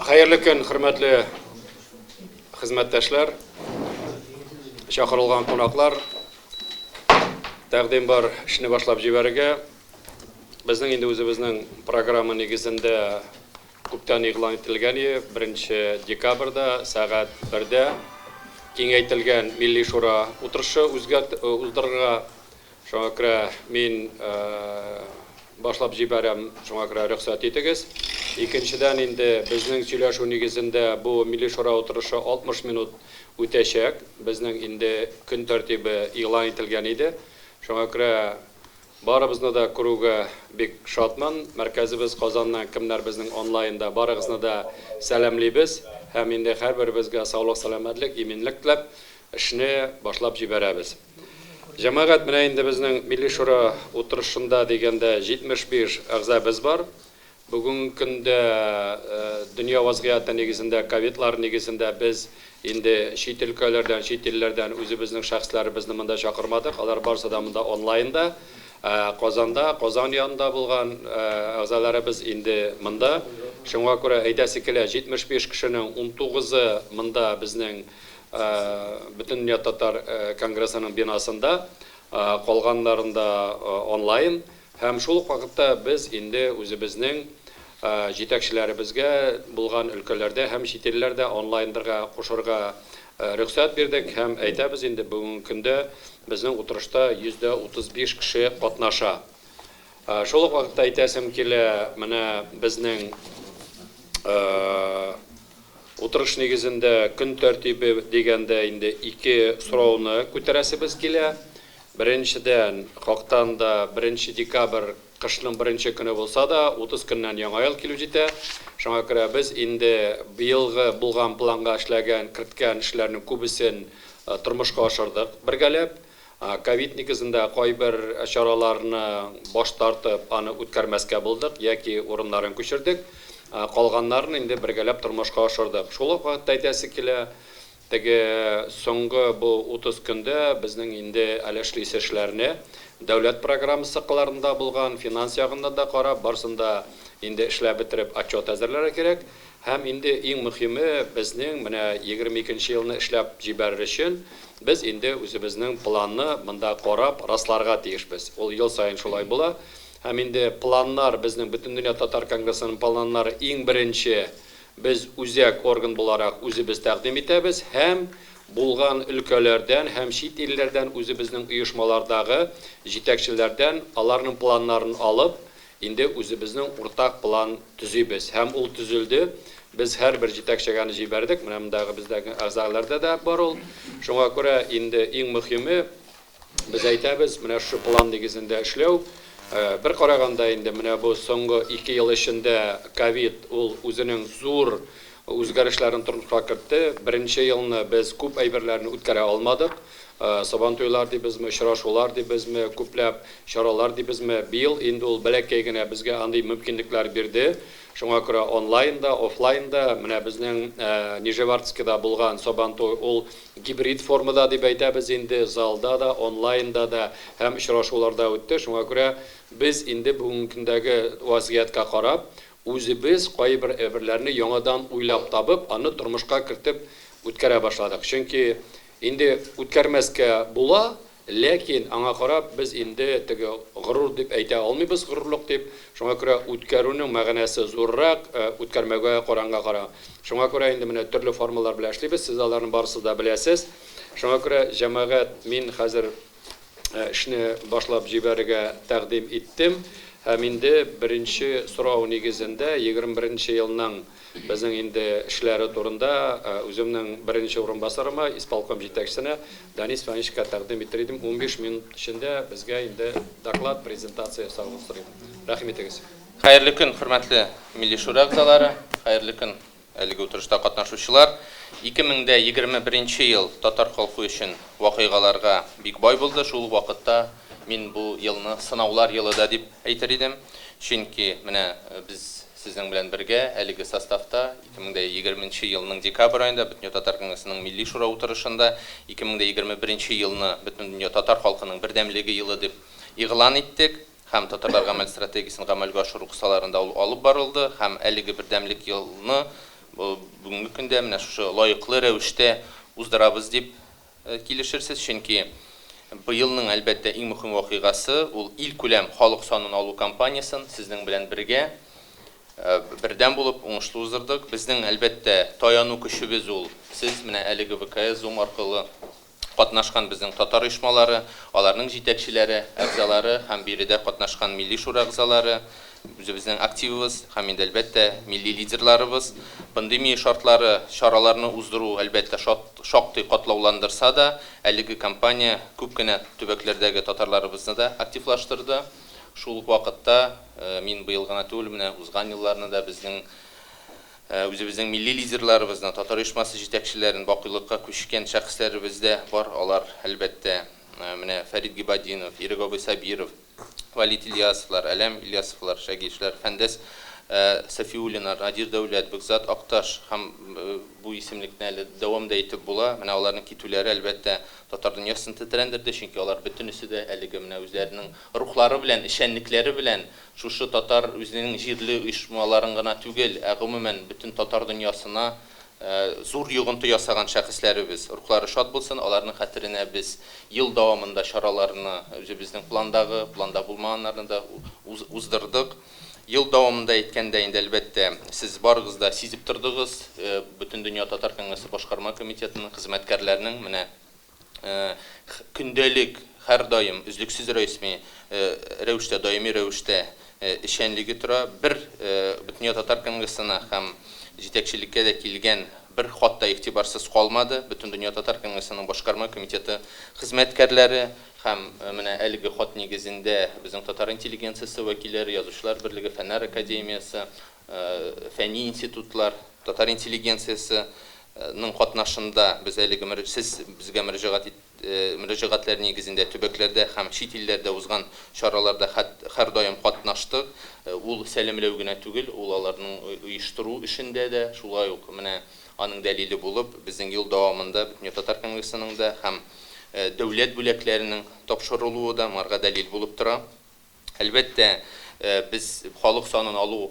Хәерле көн, хөрмәтле хезмәттәшләр, чакырылган кунаклар. Тәкъдим бар эшне башлап җибәрергә. Безнең инде үзебезнең программа нигезендә күптән игълан ителгән иде. 1 декабрьдә сәгать 1дә киңәйтелгән Милли шура утырышы уздырырга. Шуңа күрә мин башлап җибәрәм, шуңа күрә рөхсәт итегез. Икенчедән инде безнең сөйләшү нигезендә бу Милли Шура утырышы 60 минут үтәчәк. Безнең инде көн тәртибе игълан ителгән иде. Шуңа күрә барыбызны да күрүгә бик шатмын. Мәркәзебез Казаннан кемнәр безнең онлайнда, барыгызны да сәламлибез һәм инде һәрберебезгә саулык-сәламәтлек, иминлек теләп эшне башлап җибәрәбез. Җәмәгать, менә инде безнең Милли Шура утырышында дигәндә 75 әгъзабыз бар. Бүгенге көндә дөнья вазгыяте нигезендә, ковидлар нигезендә без инде чит өлкәләрдән, чит илләрдән үзебезнең шәхесләребезне монда чакырмадык. Алар барысы да монда онлайнда. Казанда, Казан янында булган әгъзаларыбыз инде монда. Шуңа күрә әйтәсе килә, 75 кешенең 19-ы монда безнең Бөтендөнья татар конгрессының бинасында, калганнарында онлайн. Һәм шул ук вакытта без инде үзебезнең җитәкчеләребезгә булган өлкәләрдә һәм чит илләрдә онлайндрга кушырга рөхсәт бирдек һәм әйтәбез инде бүгенге көндә безнең утырышта 135 кеше катнаша. Шул ук вакытта әйтәсем килә, менә безнең Утырыш нигезендә көн тәртибе дигәндә инде ике сорауны күтәрәсебез килә. Беренчедән, хактан да беренче декабрь кышның беренче көне булса да, 30 көннән Яңа ел килеп җитә. Шуңа күрә без инде быелгы булган планга эшләгән, керткән эшләрнең күбесен тормышка ашырдык бергәләп. Ковид нигезендә кайбер чараларны баш тартып, аны үткәрмәскә булдык яки урыннарын күчердек. Калганнарын инде бергәләп тормышка ашырдык. Шул ук вакытта әйтәсе килә, теге соңгы бу 30 көндә безнең инде әле эшлисе эшләрне дәүләт программасы кыларында булган, финанс ягыннан да карап, барысын да инде эшләп бетереп отчет әзерләргә кирәк. Һәм инде иң мөхиме, безнең менә 22 нче елны эшләп җибәрер өчен, без инде үзебезнең планны монда карап, расларга тиешбез. Ул ел саен шулай була. Һәм инде планнар, безнең Бөтендөнья татар конгрессының планнары иң беренче без үзәк орган буларак үзебез тәкъдим итәбез һәм булган өлкәләрдән һәм чит илләрдән үзебезнең оешмалардагы җитәкчеләрдән аларның планнарын алып, Инде үзебезнең уртак план төзибез. Һәм ул төзелде. Без һәрбер җитәкчегә аны җибәрдек. Менә мондагы бездәге әгъзаларда да бар ул. Шуңа күрә инде иң мөхиме, без әйтәбез, менә шушы план нигезендә эшләү. Бер караганда инде менә бу соңгы ике ел эчендә ковид ул үзенең зур үзгәрешләрен тормышка кертте. Беренче елны без күп әйберләрне үткәрә алмадык. Сабантуйлар дибезме, очрашулар дибезме, күпләп чаралар дибезме, быел инде ул бәләкәй генә безгә андый мөмкинлекләр бирде. Шуңа күрә онлайн да, офлайн да, менә безнең Нижевартскида булган Сабантуй ул гибрид формада дип әйтәбез инде, залда да, онлайнда да һәм очрашуларда үтте. Шуңа күрә без инде бүгенге көндәге вазгыятькә карап, үзебез кайбер әйберләрне яңадан уйлап табып, аны тормышка кертеп үткәрә башладык. Чөнки Инде үткәрмәскә була, ләкин аңа карап без инде теге горур дип әйтә алмыйбыз, горурлык дип. Шуңа күрә үткәрүнең мәгънәсе зуррак, үткәрмәүгә каранга кара. Шуңа күрә инде менә төрле формалар белән эшлибез, сез аларны барысы да беләсез. Шуңа күрә, җәмәгать, мин хәзер эшне башлап җибәрергә тәкъдим иттем. Һәм инде беренче сорау нигезендә 21 нче елның безнең инде эшләре турында үземнең беренче урынбасарыма, исполком җитәкчесенә Данис Фәничка тәкъдим итер идем. 15 минут эчендә безгә инде доклад, презентация ясавыгызны сорыйм. Рәхим итегез. Хәерле көн, хөрмәтле Милли Шура әгъзалары! Хәерле көн, Әлеге утырышта катнашучылар 2021 ел татар халкы өчен вакыйгаларга бик бай булды. Шул ук вакытта мин бу елны сынаулар елы да дип әйтер идем. Чөнки менә без сезнең белән бергә әлеге составта 2020 елның декабрь аенда Бөтендөнья татар конгрессының Милли шура утырышында 2021 елны Бөтендөнья татар халкының бердәмлеге елы дип игълан иттек. һәм Татарлар гамәл стратегиясен гамәлгә ашыру кысаларында ул алып барылды һәм әлеге бердәмлек елны бүгенге көндә менә шушы лаеклы рәвештә уздырабыз дип килешерсез, чөнки быелның, әлбәттә, иң мөһим вакыйгасы ул илкүләм халык санын алу кампаниясен сезнең белән бергә бердәм булып уңышлы уздырдык. Безнең, әлбәттә, таяну көчебез ул сез, менә әлеге ВКС, Zoom аркылы катнашкан безнең татар оешмалары, аларның җитәкчеләре, әгъзалары һәм биредә катнашкан Милли шура әгъзалары, үзебезнең активыбыз һәм инде, әлбәттә, милли лидерларыбыз. Пандемия шартлары чараларны уздыру, әлбәттә, шактый катлауландырса да, әлеге кампания күп кенә төбәкләрдәге татарларыбызны да активлаштырды. Шул ук вакытта мин быел гына түгел, менә узган елларны да безнең үзебезнең милли лидерларыбызны, татар оешмасы җитәкчеләрен бакыйлыкка күчкән шәхесләребез дә бар. Алар, әлбәттә, менә Фәрит Гыйбатдинов, Ирек абый Сабиров, Валит Ильясовлар, Әләм Ильясовлар, Шәгиевләр, Фәндәс Сафиуллиннар, Надир Дәүләт, Бекзат Акташ һәм бу исемлекне әле дәвам да итеп була. Менә аларның китүләре, әлбәттә, татар дөньясын тетрәндерде, чөнки алар бөтенесе дә әлеге менә үзләренең рухлары белән, эшчәнлекләре белән шушы татар үзенең җирле оешмаларын гына түгел, ә гомумән бөтен татар дөньясына зур йогынты ясаган шәхесләребез. Рухлары шат булсын, аларның хәтеренә без ел дәвамында чараларны үзебезнең пландагы, планда булмаганнарны да уздырдык. Ел дәвамында әйткәндә инде, әлбәттә, сез барыгыз да сизеп тордыгыз, Бөтендөнья татар конгрессы башкарма комитетының хезмәткәрләренең менә көндәлек, һәрдаим, өзлексез рәсми рәвештә, даими рәвештә эшчәнлеге тора. Бер Бөтендөнья татар конгрессына һәм җитәкчелеккә дә килгән бер хат та игътибарсыз калмады. Бөтендөнья татар конгрессының башкарма комитеты хезмәткәрләре һәм менә әлеге хат нигезендә безнең татар интеллигенциясе вәкилләре, Язучылар берлеге, Фәннәр академиясе, фәнни институтлар, татар интеллигенциясе ның катнашында без әлеге сез безгә мөрәҗәгать мөрәҗәгатьләр нигезендә төбәкләрдә һәм чит илләрдә узган чараларда һәрдаим катнаштык. Ул сәламләү генә түгел, ул аларның оештыру эшендә дә шулай ук менә аның дәлиле булып безнең ел дәвамында Бөтендөнья татар конгрессының да һәм дәүләт бүләкләренең тапшырылуы да моңарга дәлил булып тора. Әлбәттә, без халык санын алу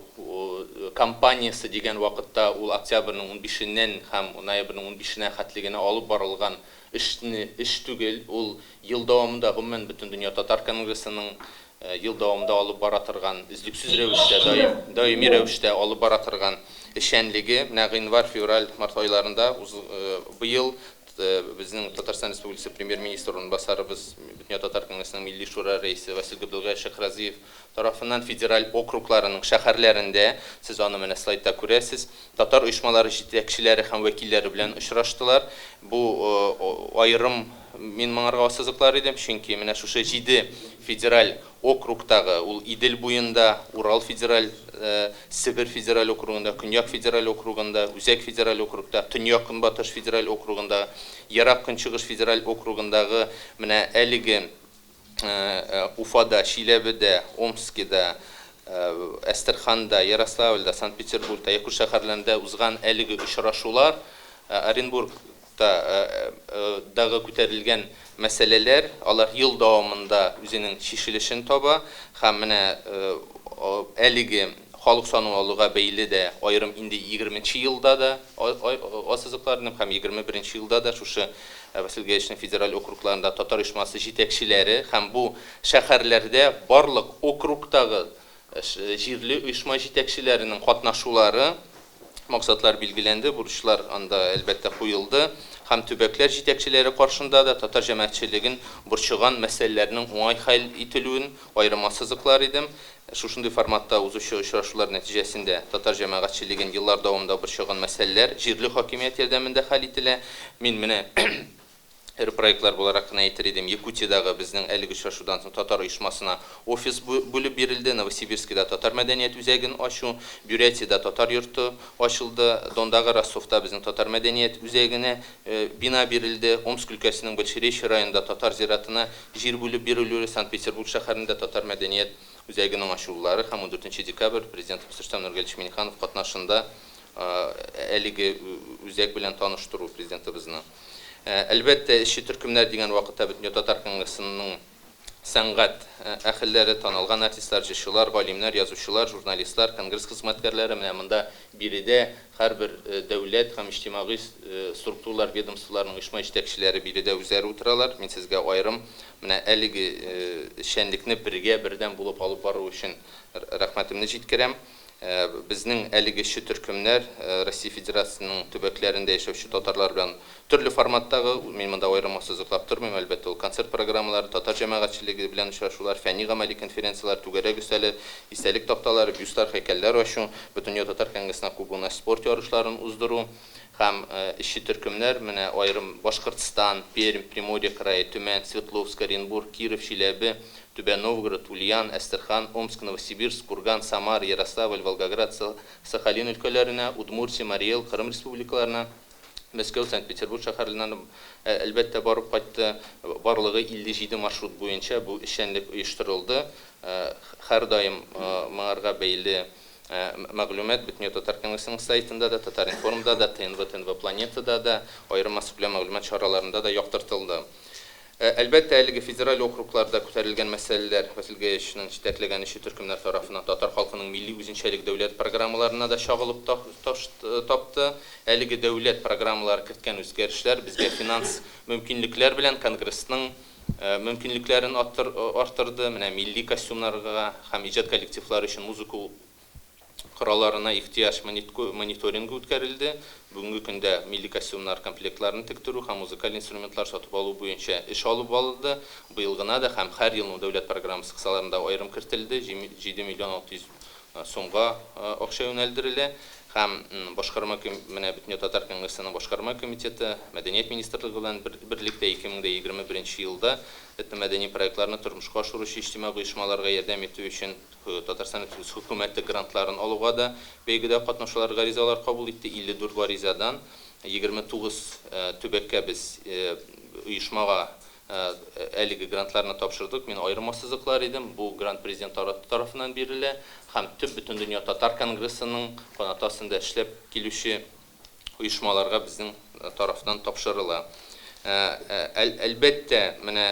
кампаниясе дигән вакытта ул октябрьнең 15-ннән һәм ноябрьнең 15-нә хәтле генә алып барылган эшне эш түгел, ул ел дәвамында гомумән Бөтендөнья татар конгрессының ел дәвамында алып бара торган өзлексез рәвештә, даими рәвештә алып бара торган эшчәнлеге. Менә гыйнвар, февраль, март айларында быел безнең Татарстан Республикасы премьер-министр урынбасарыбыз, Бөтендөнья татар конгрессының Милли шура рәисе Васил Габделгаев Шәйхразиев тарафыннан федераль округларының шәһәрләрендә, сез аны менә слайдта күрәсез, татар оешмалары җитәкчеләре һәм вәкилләре белән очраштылар. Бу аерым мин моңарга ассызыклар идем, чөнки менә шушы 7 федераль округтагы, ул Идел буенда, Урал федераль, Себер федераль округында, Көньяк федераль округында, Үзәк федераль округта, Төньяк Көнбатыш федераль округында, Ерак Көнчыгыш федераль округындагы менә әлеге Уфада, Чиләбедә, Омскида, Әстерханда, Ярославльда, Санкт-Петербургта, Якут шәһәрләрендә узган әлеге очрашулар, Оренбургта дагы күтәрелгән мәсьәләләр, алар ел дәвамында үзенең чишелешен таба һәм менә әлеге халык санын алуга бәйле дә аерым инде 20 елда да ассызыклар идем һәм 21 елда да шушы Васил Гәечнең федераль округларында татар оешмасы җитәкчеләре һәм бу шәһәрләрдә барлык округтагы җирле оешма җитәкчеләренең катнашулары максатлар билгеләнде, бурычлар анда әлбәттә куелды һәм төбәкләр җитәкчеләре каршында да татар җәмәгатьчелеген борчыган мәсьәләләрнең уңай хәл ителүен аерым ассызыклар идем. Шушындый форматта узучы очрашулар нәтиҗәсендә татар җәмәгатьчелеген еллар дәвамында борчыган мәсьәләләр җирле хакимият ярдәмендә хәл ителә. Мин менә эре проектлар буларак кына әйтер идем, Якутиядагы безнең әлеге очрашудан соң татар оешмасына офис бүлеп бирелде, Новосибирскида татар мәдәният үзәген ачу, Бурятиядә татар йорты ачылды, Дондагы Ростовта безнең татар мәдәният үзәгенә бина бирелде, Омск өлкәсенең Большеречье районында татар зиратына җир бүлеп бирелүе, Санкт-Петербург шәһәрендә татар мәдәният үзәгенең ачылулары һәм 14 декабрь президентыбыз Рөстәм Нургалиевич Миңнеханов катнашында әлеге үзәк белән таныштыру президентыбызны. Әлбәттә, эшче төркемнәр дигән вакытта Бөтендөнья татар конгрессының Сәнгать әһелләре, танылган артистлар, җырчылар, галимнәр, язучылар, журналистлар, конгресс хезмәткәрләре менә монда биредә һәрбер дәүләт һәм иҗтимагый структуралар, ведомстволарның оешма җитәкчеләре биредә үзләре утыралар. Мин сезгә аерым менә әлеге эшчәнлекне бергә, бердәм булып алып бару өчен рәхмәтемне җиткерәм. Безнең әлеге эшче төркемнәр Россия Федерациясенең төбәкләрендә яшәүче татарлар белән төрле форматтагы, мин монда аерым ассызыклап тормыйм, әлбәттә, ул концерт программалары, татар җәмәгатьчелеге белән очрашулар, фәнни-гамәли конференцияләр, түгәрәк өстәле, истәлек такталары, бюстлар, һәйкәлләр ачу, Бөтендөнья татар конгрессына кубогына спорт ярышларын уздыру һәм эшче төркемнәр менә аерым Башкортстан, Пермь, Приморье крае, Төмән, Свердловск, Оренбург, Киров, Чиләбе, Түбән Новгород, Ульян, Әстерхан, Омск, Новосибирск, Курган, Самара, Ярославль, Волгоград, Сахалин өлкәләренә, Удмуртия, Марий Эл, Кырым республикаларына, Мәскәү, Санкт-Петербург шәһәрләренә, әлбәттә, барып кайтты. Барлыгы 57 маршрут буенча бу эшчәнлек оештырылды. Һәрдаим моңарга бәйле мәгълүмат Бөтендөнья татар конгрессының сайтында да, Татар-информда да, ТНВ, ТНВ Планетада да, аерым массакүләм мәгълүмат чараларында да яктыртылды. Әлбәттә, әлеге федераль округларда күтәрелгән мәсьәләләр Васил Гаячның җитәкләгән эшче төркемнәр тарафыннан татар халкының милли үзенчәлек дәүләт программаларына да чагылып тапты. Әлеге дәүләт программалары керткән үзгәрешләр безгә финанс мөмкинлекләр белән Конгрессның мөмкинлекләрен арттырды. Менә милли костюмнарга һәм иҗат коллективлары өчен музыка коралларына ихтыяҗ мониторингы үткәрелде. Бүгенге көндә милли костюмнар комплектларын тектерү һәм музыкаль инструментлар сатып алу буенча эш алып барылды. Быел гына да һәм һәр елның дәүләт программасы кысаларында аерым кертелде, 7 миллион 600 сумга акча юнәлдерелә. Һәм башкарма менә Бөтендөнья татар конгрессының башкарма комитеты, Мәдәният министрлыгы белән берлектә 2021 елда этномәдәни проектларны тормышка ашыручы иҗтимагый оешмаларга ярдәм итү өчен Татарстан Республикасы Хөкүмәте грантларын алуга да бәйгедә катнашучылар гаризалар кабул итте. 54 гаризадан 29 төбәккә без оешмага әлеге грантларны тапшырдык. Мин аерым ассызыклар идем. Бу грант президент тарафыннан бирелә һәм төп Бөтендөнья татар конгрессының канаты астында эшләп килүче оешмаларга безнең тарафтан тапшырыла. Әлбәттә, менә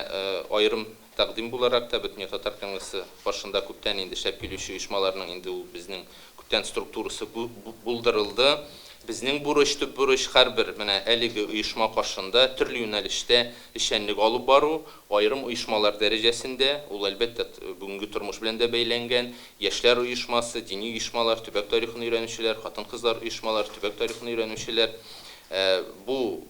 аерым тәкъдим буларак та Бөтендөнья татар конгрессы каршында күптән инде эшләп килүче оешмаларның инде ул безнең күптән структурасы булдырылды. Безнең бурыч, төп бурыч һәрбер менә әлеге оешма каршында төрле юнәлештә эшчәнлек алып бару, аерым оешмалар дәрәҗәсендә, ул әлбәттә бүгенге тормыш белән дә бәйләнгән, яшьләр оешмасы, дини оешмалар, төбәк тарихын өйрәнүчеләр, хатын-кызлар оешмалары, төбәк тарихын өйрәнүчеләр. Бу,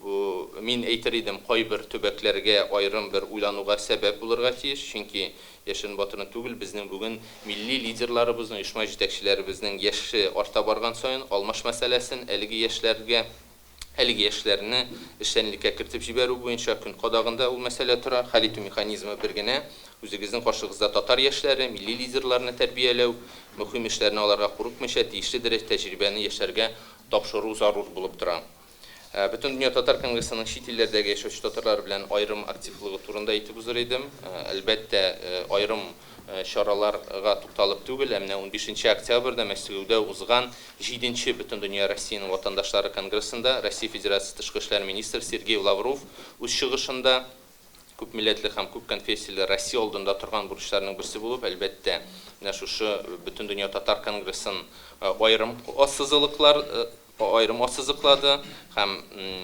мин әйтер идем, кайбер төбәкләргә аерым бер уйлануга сәбәп булырга тиеш, чөнки яшерен-батырын түгел, безнең бүген милли лидерларыбызның, оешма җитәкчеләребезнең яше арта барган саен, алмаш мәсьәләсен әлеге яшьләргә, әлеге яшьләрне эшчәнлеккә кертеп җибәрү буенча көн кадагында ул мәсьәлә тора. Хәл итү механизмы бер генә, үзегезнең каршыгызда татар яшьләре, милли лидерларны тәрбияләү, мөһим эшләрне аларга курыкмыйча, тиешле дәрәҗә тәҗрибәне яшьләргә тапшыру зарур булып тора. Бөтендөнья татар конгрессының чит илләрдәге яшәүче татарлар белән аерым активлыгы турында әйтеп узыр идем. Әлбәттә, аерым чараларга тукталып түгел, ә менә 15 октябрьдә Мәскәүдә узган җиденче Бөтендөнья Россиянең ватандашлары конгрессында Россия Федерациясе тышкы эшләр министры Сергей Лавров үз чыгышында күпмилләтле һәм күп конфессияле Россия алдында торган бурычларның берсе булып, әлбәттә, менә шушы Бөтендөнья татар конгрессын аерым ассызылыклар аерым ассызыклады һәм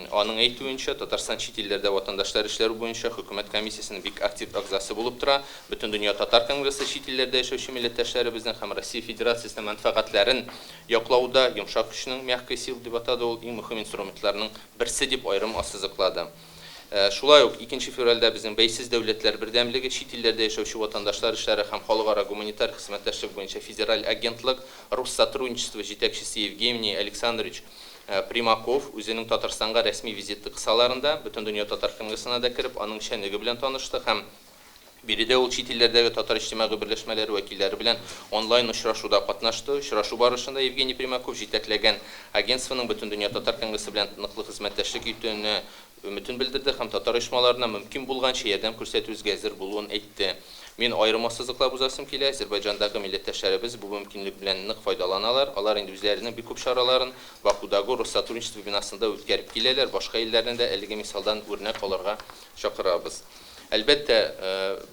аның әйтүенчә, Татарстан чит илләрдә ватандашлар эшләре буенча хөкүмәт комиссиясенең бик актив әгъзасы булып тора. Бөтендөнья татар конгрессы чит илләрдә яшәүче милләттәшләребезнең һәм Россия Федерациясенең мәнфәгатьләрен яклауда йомшак көчнең, мягкая сила дип атады ул, иң мөһим инструментларның берсе дип аерым ассызыклады. Шулай ук 2 февральдә безнең Бәйсез дәүләтләр бердәмлеге, чит илләрдә яшәүче ватандашлар эшләре һәм халыкара гуманитар хезмәттәшлек буенча федераль агентлык Россотрудничество җитәкчесе Евгений Александрович Примаков үзенең Татарстанга рәсми визиты кысаларында Бөтендөнья татар конгрессына да кереп, аның эшчәнлеге белән танышты һәм биредә ул чит илләрдәге татар иҗтимагый берләшмәләре вәкилләре белән онлайн очрашуда катнашты. Очрашу барышында Евгений Примаков җитәкләгән агентствоның Бөтендөнья татар конгрессы белән ныклы хезмәттәшлек итүенә өметен белдерде һәм татар оешмаларына мөмкин булганча ярдәм күрсәтүебезгә әзер булуын әйтте. Мин аерым ассызыклап узасым килә, Азербайҗандагы милләттәшләребез бу мөмкинлек белән нык файдаланалар. Алар инде үзләренең бик күп чараларын Бакудагы Россотрудничество бинасында үткәреп киләләр, башка илләрне дә әлеге мисалдан үрнәк алырга чакырабыз. Әлбәттә,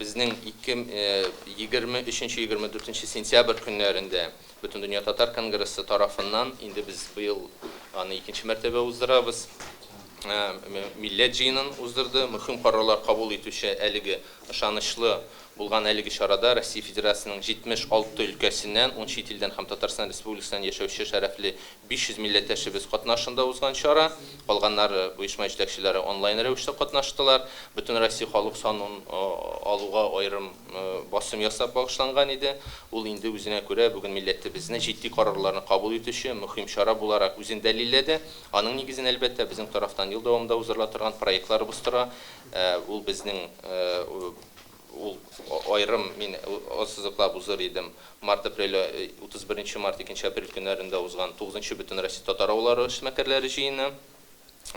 безнең 23-24 сентябрь көннәрендә Бөтендөнья татар конгрессы тарафыннан инде без быел аны икенче мәртәбә уздырабыз. Милләт җыенын уздырды. Мөһим карарлар кабул итүче әлеге ышанычлы булган әлеге чарада Россия Федерациясенең 76 өлкәсеннән, 10 чит илдән һәм Татарстан Республикасыннан яшәүче шәрәфле 500 милләттәшебез катнашында узган чара. Калганнары, оешма җитәкчеләре онлайн рәвештә катнаштылар. Бөтенроссия халык санын алуга аерым басым ясап багышланган иде. Ул инде үзенә күрә бүген милләтебезне җитди карарларны кабул итүче мөһим чара буларак үзен дәлилләде. Аның нигезен, әлбәттә, безнең тарафтан ел дәвамында уздырыла торган проектларыбыз тора. Ул безнең ул аерым мин ассызыклап узыр идем. Март-апрель, 31 март, 2 апрель көннәрендә узган 9 Бөтенроссия татар авыллары эшмәкәрләре җыены,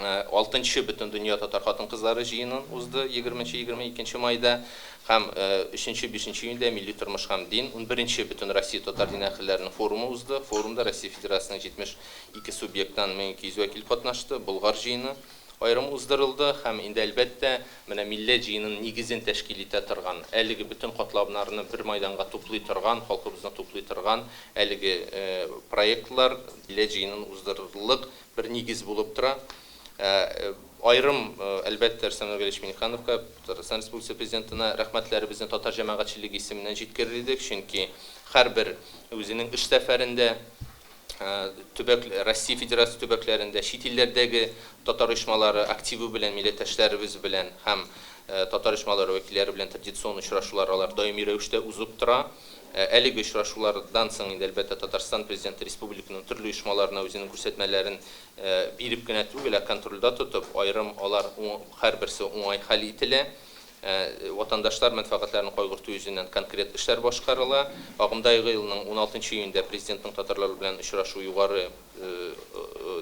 6 Бөтендөнья татар хатын-кызлары җыенын узды 20-22 майда һәм 3-5 июньдә Милли тормыш һәм дин 11 Бөтенроссия татар дин әһелләренең форумы узды. Форумда Россия Федерациясенең 72 субъекттан 1200 вәкил катнашты. Болгар җыены аерым уздырылды һәм инде, әлбәттә, менә милләт җыенын нигезен тәшкил итә торган, әлеге бөтен катламнарны бер майданга туплый торган, халкыбызны туплый торган әлеге проектлар милләт җыенын уздырырлык бер нигез булып тора. Аерым, әлбәттә, Рөстәм Нургалиевич Миңнехановка, Татарстан Республикасы Президентына рәхмәтләребезне татар җәмәгатьчелеге исеменнән җиткерер идек, чөнки һәрбер үзенең эш сәфәрендә төбәк, Россия Федерация төбәкләрендә, чит илләрдәге татар оешмалары активы белән, милләттәшләребез белән һәм татар оешмалары вәкилләре белән традицион очрашулар алар даими рәвештә узып тора. Әлеге очрашулардан соң инде, әлбәттә, Татарстан Президенты республиканың төрле оешмаларына үзенең күрсәтмәләрен биреп кенә түгел, ә контрольдә тотып, аерым алар һәрберсе уңай хәл ителә. Ватандашлар мәнфәгатьләрен кайгырту йөзеннән конкрет эшләр башкарыла. Агымдагы елның 16 июньдә Президентның татарлар белән очрашу югары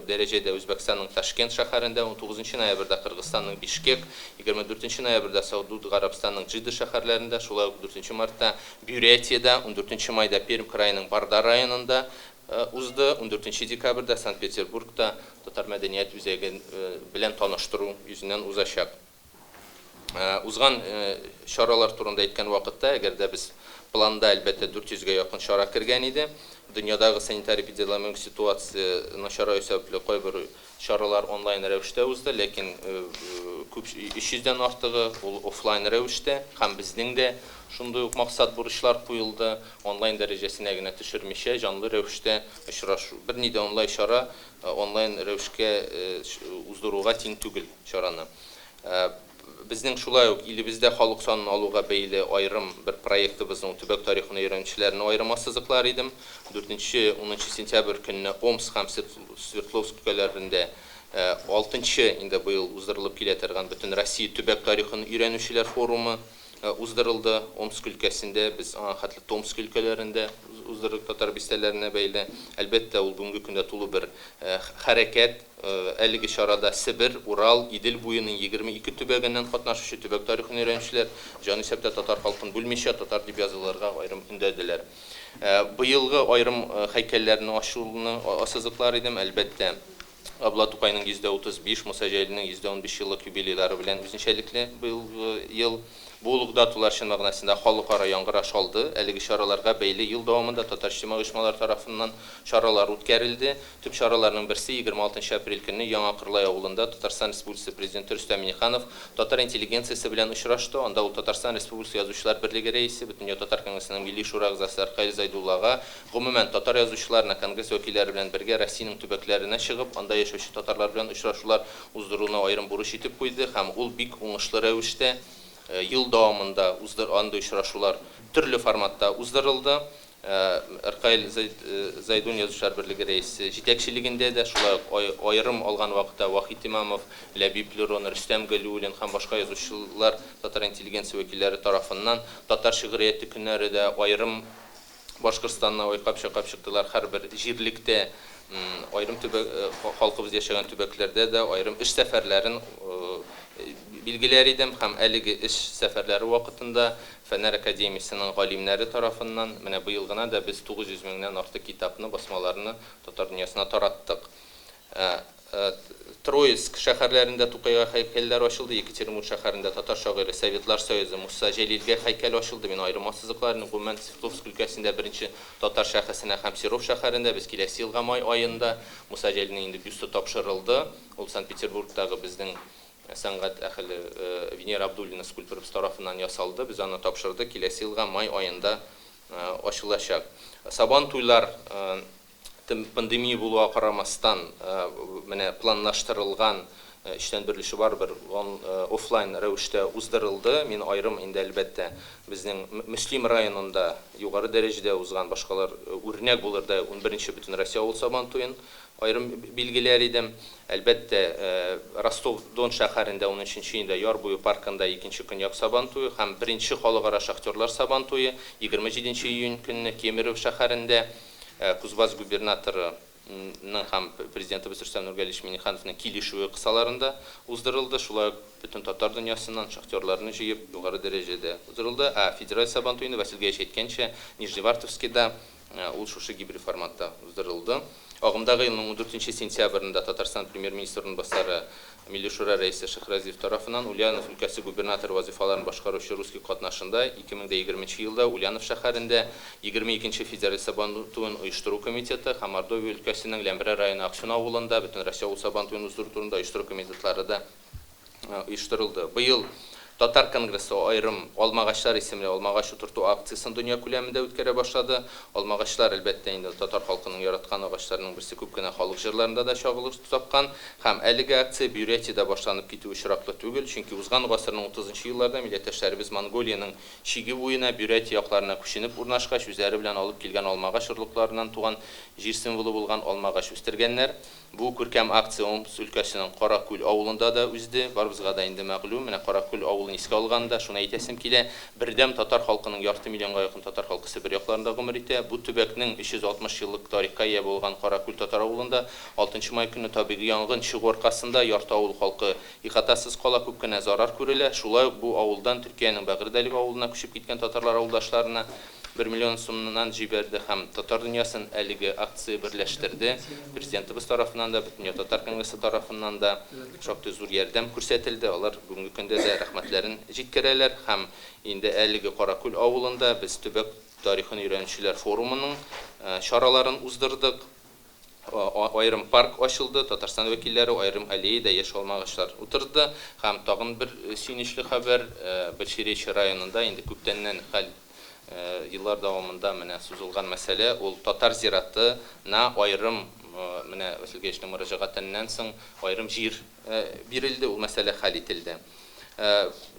дәрәҗәдә Үзбәкстанның Ташкент шәһәрендә, 19 ноябрьдә Кыргызстанның Бишкек, 24 ноябрьдә Сауд Гарәбстанның Джидда шәһәрләрендә, шулай ук 4 мартта Бурятиядә, 14 майда Пермь краеның Барда районында узды, 14 декабрьдә Санкт-Петербургта Татар мәдәният үзәге белән таныштыру йөзеннән узачак. Узган чаралар турында әйткән вакытта, әгәр дә без планда, әлбәттә, 400гә якын чара кергән иде. Дөньядагы санитар-эпидемиологик ситуация начараю сәбәпле кайбер чаралар онлайн рәвештә узды, ләкин күп 300дән артыгы ул офлайн рәвештә, һәм безнең дә шундый ук максат-бурычлар куелды, онлайн дәрәҗәсенә генә төшермичә, җанлы рәвештә очрашу. Берни дә онлайн чара онлайн рәвешкә уздыруга тиң түгел чараны. Безнең шулай ук илебездә халык санын алуга бәйле аерым бер проектыбызның төбәк тарихын өйрәнүчеләрне аерым ассызыклар идем. 4-10 сентябрь көнне Омск һәм Свердловск өлкәләрендә 6 инде быел уздырылып килә торган Бөтенроссия төбәк тарихын өйрәнүчеләр форумы уздырылды. Омск өлкәсендә, без аңа хәтле Томск өлкәләрендә уздырдык татар бистәләренә бәйле. Әлбәттә, ул бүгенге көндә тулы бер хәрәкәт. Әлеге чарада Себер, Урал, Идел буеның 22 төбәгеннән катнашучы төбәк тарихын өйрәнүчеләр, җанисәптә татар халкын бүлмичә, татар дип язылырга аерым өндәделәр. Быелгы аерым һәйкәлләрне ачуны ассызыклар идем, әлбәттә, Габдулла Тукайның 135, Муса Җәлилнең 115 еллык юбилейлары белән үзенчәлекле быелгы ел. Бу олуг даталар чын мәгънәсендә халыкара яңгыраш алды. Әлеге чараларга бәйле ел дәвамында татар иҗтимагый оешмалары тарафыннан чаралар үткәрелде. Төп чараларның берсе 26 апрель көнне Яңа Кырлай авылында Татарстан Республикасы Президенты Рөстәм Миңнеханов татар интеллигенциясе белән очрашты. Анда ул Татарстан Республикасы Язучылар берлеге рәисе, Бөтендөнья татар конгрессының Милли шура әгъзасы Ркаил Зәйдуллага, гомумән, татар язучыларына, конгресс вәкилләре белән бергә Россиянең төбәкләренә чыгып, анда яшәүче татарлар белән очрашулар уздыруны аерым бурыч итеп куйды һәм ул бик уңышлы рәвештә ел дәвамында уздыр андый очрашулар төрле форматта уздырылды. Ркаил Зәйдуллин Язучылар берлеге рәисе җитәкчелегендә дә, шулай ук аерым алган вакытта Вахит Имамов, Ләбиб Лерон, Рөстәм Галиуллин һәм башка язучылар, татар интеллигенция вәкилләре тарафыннан татар шигърияте көннәре дә аерым Башкортстанны айкап-чайкап чыктылар. Һәрбер җирлектә, аерым төбәк, халкыбыз яшәгән төбәкләрдә дә аерым эш сәфәрләрен билгеләр идем һәм әлеге эш сәфәрләре вакытында Фәннәр академиясенең галимнәре тарафыннан менә быел гына да без 900 меңнән артык китапны, басмаларны татар дөньясына тараттык. Троицк шәһәрләрендә Тукайга һәйкәлләр ачылды. Екатеринбург шәһәрендә татар шагыйре Советлар Союзы Муса Җәлилгә һәйкәл ачылды. Мин аерым ассызыклар идем. Гомумән, Свердловск өлкәсендә беренче татар шәхесенә һәм Серов шәһәрендә без киләсе елга май аенда Муса Җәлилнең инде бюсты тапшырылды. Ул Санкт-Петербургтагы безнең сәнгать әһеле Венера Абдуллина скульпторыбыз тарафыннан ясалды. Без аны тапшырдык. Киләсе елга май аенда ачылачак. Сабан туйлар пандемия булуга карамастан, менә планлаштырылган өчтән бер өлеше барыбер офлайн рәвештә уздырылды. Мин аерым инде, әлбәттә, безнең Мөслим районында югары дәрәҗәдә узган, башкалар үрнәк булырдай 11нче Бөтенроссия авыл Сабан туен аерым билгеләр идем. Әлбәттә, Ростов-Дон шәһәрендә 13 июньдә Яр буе паркында икенче Көньяк Сабан туе һәм беренче халыкара шахтерлар Сабан туе 27 июнь көнне Кемерово шәһәрендә Кузбасс губернаторының һәм президентыбыз Рөстәм Нургалиевич Миңнехановның килешүе кысаларында уздырылды. Шулай ук бөтен татар дөньясыннан шахтерларны җыеп, югары дәрәҗәдә уздырылды. Ә федераль Сабан туенда, Васил Гәевич әйткәнчә, Нижневартовскийда ул шушы гибрид форматта уздырылды. Агымдагы елның 14 сентябрендә Татарстан премьер-министры урынбасары, Милли Шура рәисе Шәйхразиев тарафыннан Ульянов өлкәсе губернаторы вазыйфаларын башкаручы Русский катнашында 2020 елда Ульянов шәһәрендә 22 нче федераль Сабантуен оештыру комитеты һәм Мордовия өлкәсенең Ләмберә районы Аксюн авылында Бөтенроссия авыл Сабантуен уздыру турында оештыру комитетлары да оештырылды. Быел Татар конгрессы аерым Алмагачлар исемле алмагач утырту акциясен дөнья күләмендә үткәрә башлады. Алмагачлар, әлбәттә инде, татар халкының яраткан агачларының берсе, күп кенә халык җырларында да чагылыш тапкан. Һәм әлеге акция Бурятиядә башланып китүе очраклы түгел, чөнки узган гасырның утызынчы елларда милләттәшләребез Монголиянең чиге буена, Бурятия якларына күченеп урнашкач, үзләре белән алып килгән алмагач орлыкларыннан туган җир символы булган алмагач үстергәннәр. Бу күркәм акция Омск өлкәсенең Каракүл авылында да узды. Барыбызга да инде мәгълүм, менә Каракүл авылын искә алганда, шуны әйтәсем килә, бердәм татар халкының ярты миллионга якын татар халкы Себер якларында гомер итә. Бу төбәкнең 360 еллык тарихка ия булган Каракүл татар авылында алтынчы май көнне табигый янгын чыгу аркасында ярты авыл халкы ихатасыз кала, күп кенә зарар күрелә. Шулай ук бу авылдан Төркиянең Бәгырьдәлек авылына күчеп киткән татарлар авылдашларына 1 миллион сумнан җибәрде һәм татар дөньясын әлеге акция берләштерде. Президентыбыз тарафыннан да, Бөтендөнья татар конгрессы тарафыннан да шактый зур ярдәм күрсәтелде. Алар бүгенге көндә дә рәхмәтләрен җиткерәләр һәм инде әлеге Каракүл авылында без төбәк тарихын өйрәнүчеләр форумының чараларын уздырдык. Аерым парк ачылды, Татарстан вәкилләре аерым аллеяда яшь алмагачлар утыртты. Һәм тагын бер сөенечле хәбәр, Большеречье районында инде күптәннән хәл еллар дәвамында менә сузылган мәсьәлә, ул татар зираты на аерым, менә Васил Гәешнең мөрәҗәгатеннән соң аерым җир бирелде, ул мәсьәлә хәл ителде.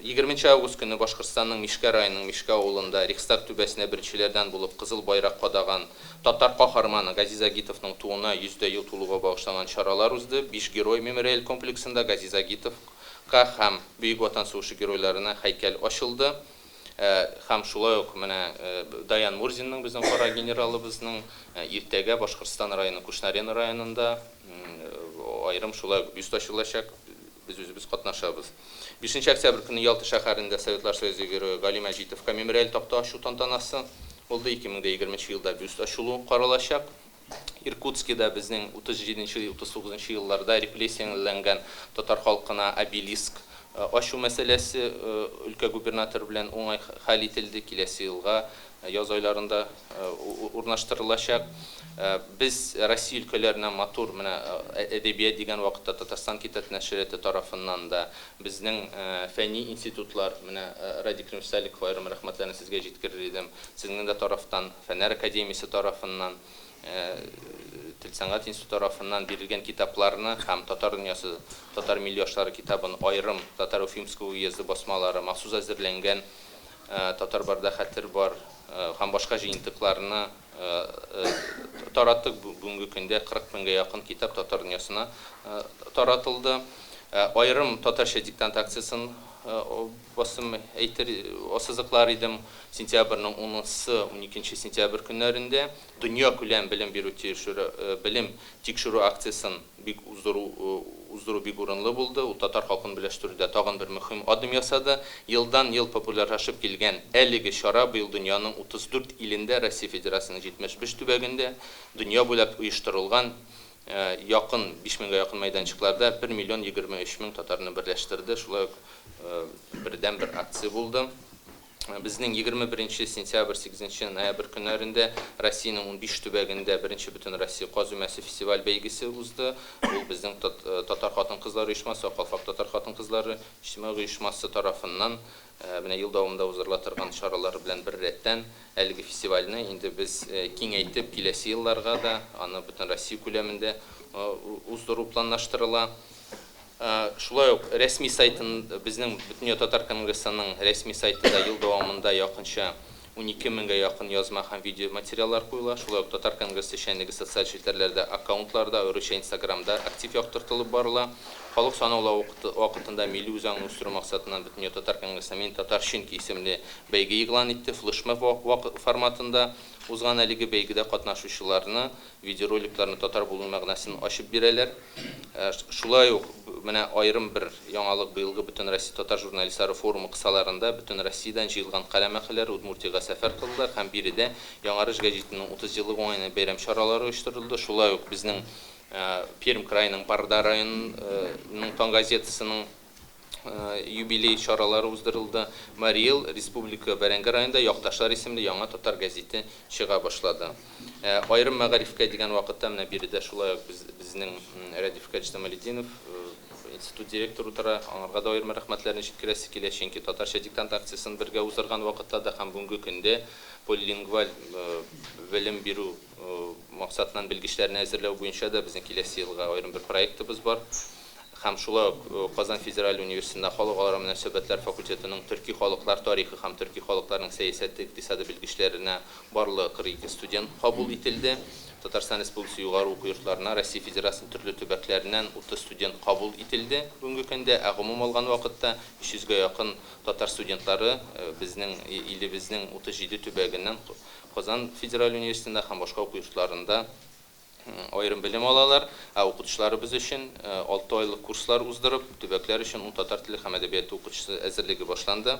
20 август көнне Башкортстанның Мишкә районының Мишкә авылында Рейхстаг түбәсенә беренчеләрдән булып кызыл байрак кадаган татар каһарманы Газиз Агитовның тууына 100 дә ел тулуга багышланган чаралар узды. Биш герой мемориаль комплексында Газиз Агитовка һәм Бөек Ватан сугышы геройларына һәйкәл ачылды. Һәм шулай ук менә Даян Мурзинның, безнең кара генералыбызның, иртәгә Башкортстан районы Кушнарен районында аерым шулай ук бюст ачылачак. Без үзебез катнашабыз. Бишенче октябрь көнне Ялта шәһәрендә Советлар Союзы Герое Гали Мәҗитовка мемориаль такта ачу тантанасы булды. 2020 елда бюст ачылу каралачак. Иркутскида безнең 37 39 нчы елларда репрессияләнгән татар халкына обелиск ачу мәсьәләсе өлкә губернаторы белән уңай хәл ителде. Киләсе елга яз айларында урнаштырылачак. Без Россия өлкәләренә матур менә әдәбият дигән вакытта Татарстан китап нәшрияты тарафыннан да, безнең фәнни институтлар, менә Радик Римсаликов, аерым рәхмәтләрне сезгә җиткерер идем, сезнең дә тарафтан, Фәннәр академиясе тарафыннан, Тел сәнгать институты тарафыннан бирелгән китапларны һәм Татар дөньясы, татар милли ашлары китабын аерым Татар Уфимского уезды басмалары махсус әзерләнгән Татар барда хәтер бар һәм башка җыентыкларны тараттык. Бүгенге көндә 40 меңгә якын китап татар дөньясына таратылды. Аерым татарча диктант акциясен басым әйтер, ассызыклар идем. Сентябрьнең унынчысы, уникенче сентябрь көннәрендә дөньякүләм белем бирү белем тикшерү акциясен бик уздыру уздыру бик урынлы булды. Ул татар халкын берләштерүдә тагын бер мөһим адым ясады. Елдан-ел популярлашып килгән әлеге чара быел дөньяның 34 илендә, Россия Федерациясенең 75 төбәгендә, дөнья буйлап оештырылган. якын, 5000гә якын мәйданчыкларда 1 миллион 23 мең татарны берләштерде. Шулай ук бердәм бер акция булды. Безнең 21 сентябрь, 8 ноябрь көннәрендә Россиянең 15 төбәгендә беренче Бөтенроссия каз өмәсе фестиваль бәйгесе узды. Ул безнең татар хатын-кызлары оешмасы, Ак калфак татар хатын-кызлары иҗтимагый оешмасы тарафыннан менә ел дәвамында уздырыла торган чаралар белән беррәттән әлеге фестивальне инде без киңәйтеп киләсе елларга да аны Бөтенроссия күләмендә уздыру планлаштырыла. Шулай ук рәсми сайтын, безнең Бөтендөнья татар конгрессының рәсми сайтында ел дәвамында якынча 12 меңгә якын язма һәм видео материаллар куела. Шулай ук татар конгрессы эшчәнлеге социаль челтәрләрдә аккаунтларда, аеруча Инстаграмда актив яктыртылып барыла. Халык санаулау вакытында милли үзаңны үстерү максатыннан Бөтендөнья татар конгрессы Мин татар чөнки исемле бәйге игълан итте. Флешмоб форматында узган әлеге бәйгедә катнашучыларны видеороликларны татар булу мәгънәсен ачып бирәләр. Шулай ук менә аерым бер яңалык быелгы Бөтенроссия татар журналистлары форумы кысаларында бөтен Россиядән җыелган каләм әһелләре Удмуртиягә сәфәр кылдылар һәм биредә Яңарыш гәҗитенең 30 еллыгы уңаеннан бәйрәм чаралары оештырылды. Шулай ук безнең Пермь краеның Барда районының Таң газетасының юбилей чаралары уздырылды. Марий Эл, Республика Бәрәңге районында Якташлар исемле яңа татар гәзите чыга башлады. Аерым мәгарифкә дигән вакытта менә биредә шулай ук безнең Рәдиф Җамалетдинов, институт директоры утыра. Аңарга да аерым рәхмәтләрне җиткерәсе килә, чөнки татарча диктант акциясен бергә уздырган вакытта да һәм бүгенге көндә полилингваль белем бирү максатыннан белгечләрне әзерләү буенча да безнең киләсе елга аерым бер проектыбыз бар. Һәм шулай ук Казан федераль университетында халыкара мөнәсәбәтләр факультетының төрки халыклар тарихы һәм төрки халыкларның сәясәте, икътисады белгечләренә барлыгы 42 студент кабул ителде. Татарстан Республикасы югары уку йортларына Россия Федерациясенең төрле төбәкләреннән 30 студент кабул ителде бүгенге көндә, ә гомум алган вакытта 300гә якын татар студентлары безнең илебезнең 37 төбәгеннән Казан федераль университетында һәм башка уку йортларында аерым белем алалар, ә укытучыларыбыз өчен 6 айлык курслар уздырып, төбәкләр өчен 10 татар теле һәм әдәбияты укытучысы әзерлеге башланды.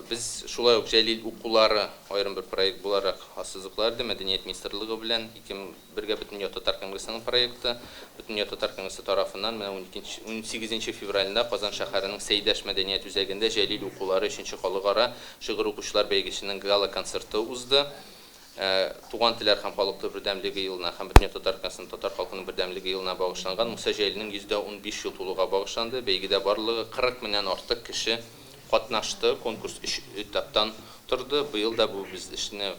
Без шулай ук Җәлил укулары аерым бер проект буларак ассызыклар иде. Мәдәният министрлыгы белән ике бергә Бөтендөнья татар конгрессының проекты. Бөтендөнья татар конгрессы тарафыннан менә 18 февралендә Казан шәһәренең Сәйдәш мәдәният үзәгендә Җәлил укулары 3нче халыкара шигырь укучылар бәйгесенең гала-концерты узды. Туган телләр һәм халык бердәмлеге елына һәм Бөтендөнья татар конгрессының татар халкының бердәмлеге елына багышланган Муса Җәлилнең 115 ел тулуга багышланды. Бәйгедә барлыгы 40 меңнән артык кеше катнашты. Конкурс 3 этаптан торды. Быел да бу без эшне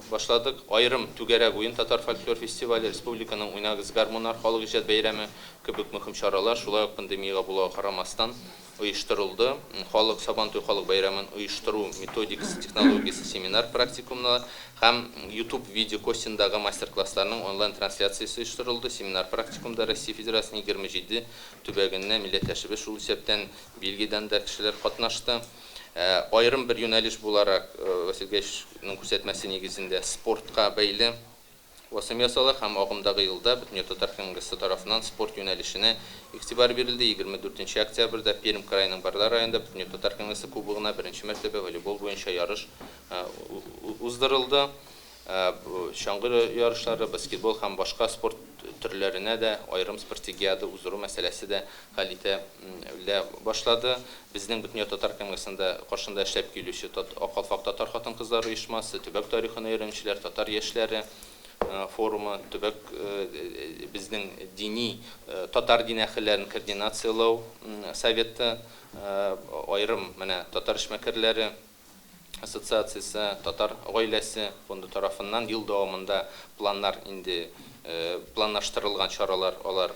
башладык. Аерым түгәрәк уен татар фольклор фестивале, республиканың Уйнагыз гармуннар халык иҗат бәйрәме кебек мөһим чаралар шулай ук пандемиягә булуга карамастан оештырылды. Халык Сабантуй халык бәйрәмен оештыру методикасы, технологиясе семинар практикумнар һәм YouTube видео костиндагы мастер-классларның онлайн трансляциясе оештырылды. Семинар практикумда Россия Федерациясенең 27 төбәгеннән милләттәшебез, шул исәптән Бельгиядән дә кешеләр катнашты. Аерым бер юнәлеш буларак Василий Гайшның күрсәтмәсе нигезендә спортка бәйле басым ясала һәм агымдагы елда Бөтендөнья татар конгрессы тарафыннан спорт юнәлешенә игътибар бирелде. 24 октябрьдә Пермь краеның Барда районында Бөтендөнья татар конгрессы кубогына беренче мәртәбә волейбол буенча ярыш уздырылды. Чаңгы ярышлары, баскетбол һәм башка спорт төрләренә дә аерым спартакиада уздыру мәсьәләсе дә хәл ителә башлады. Безнең Бөтендөнья татар конгрессында каршында эшләп килүче Ак калфак татар хатын-кызлары оешмасы, төбәк тарихын өйрәнүчеләр, татар яшьләре форумы, төбәк безнең дини татар дин әһелләрен координацияләү советы, аерым менә татар эшмәкәрләре ассоциациясе, татар гаиләсе фонды тарафыннан ел дәвамында планнар инде планлаштырылган чаралар алар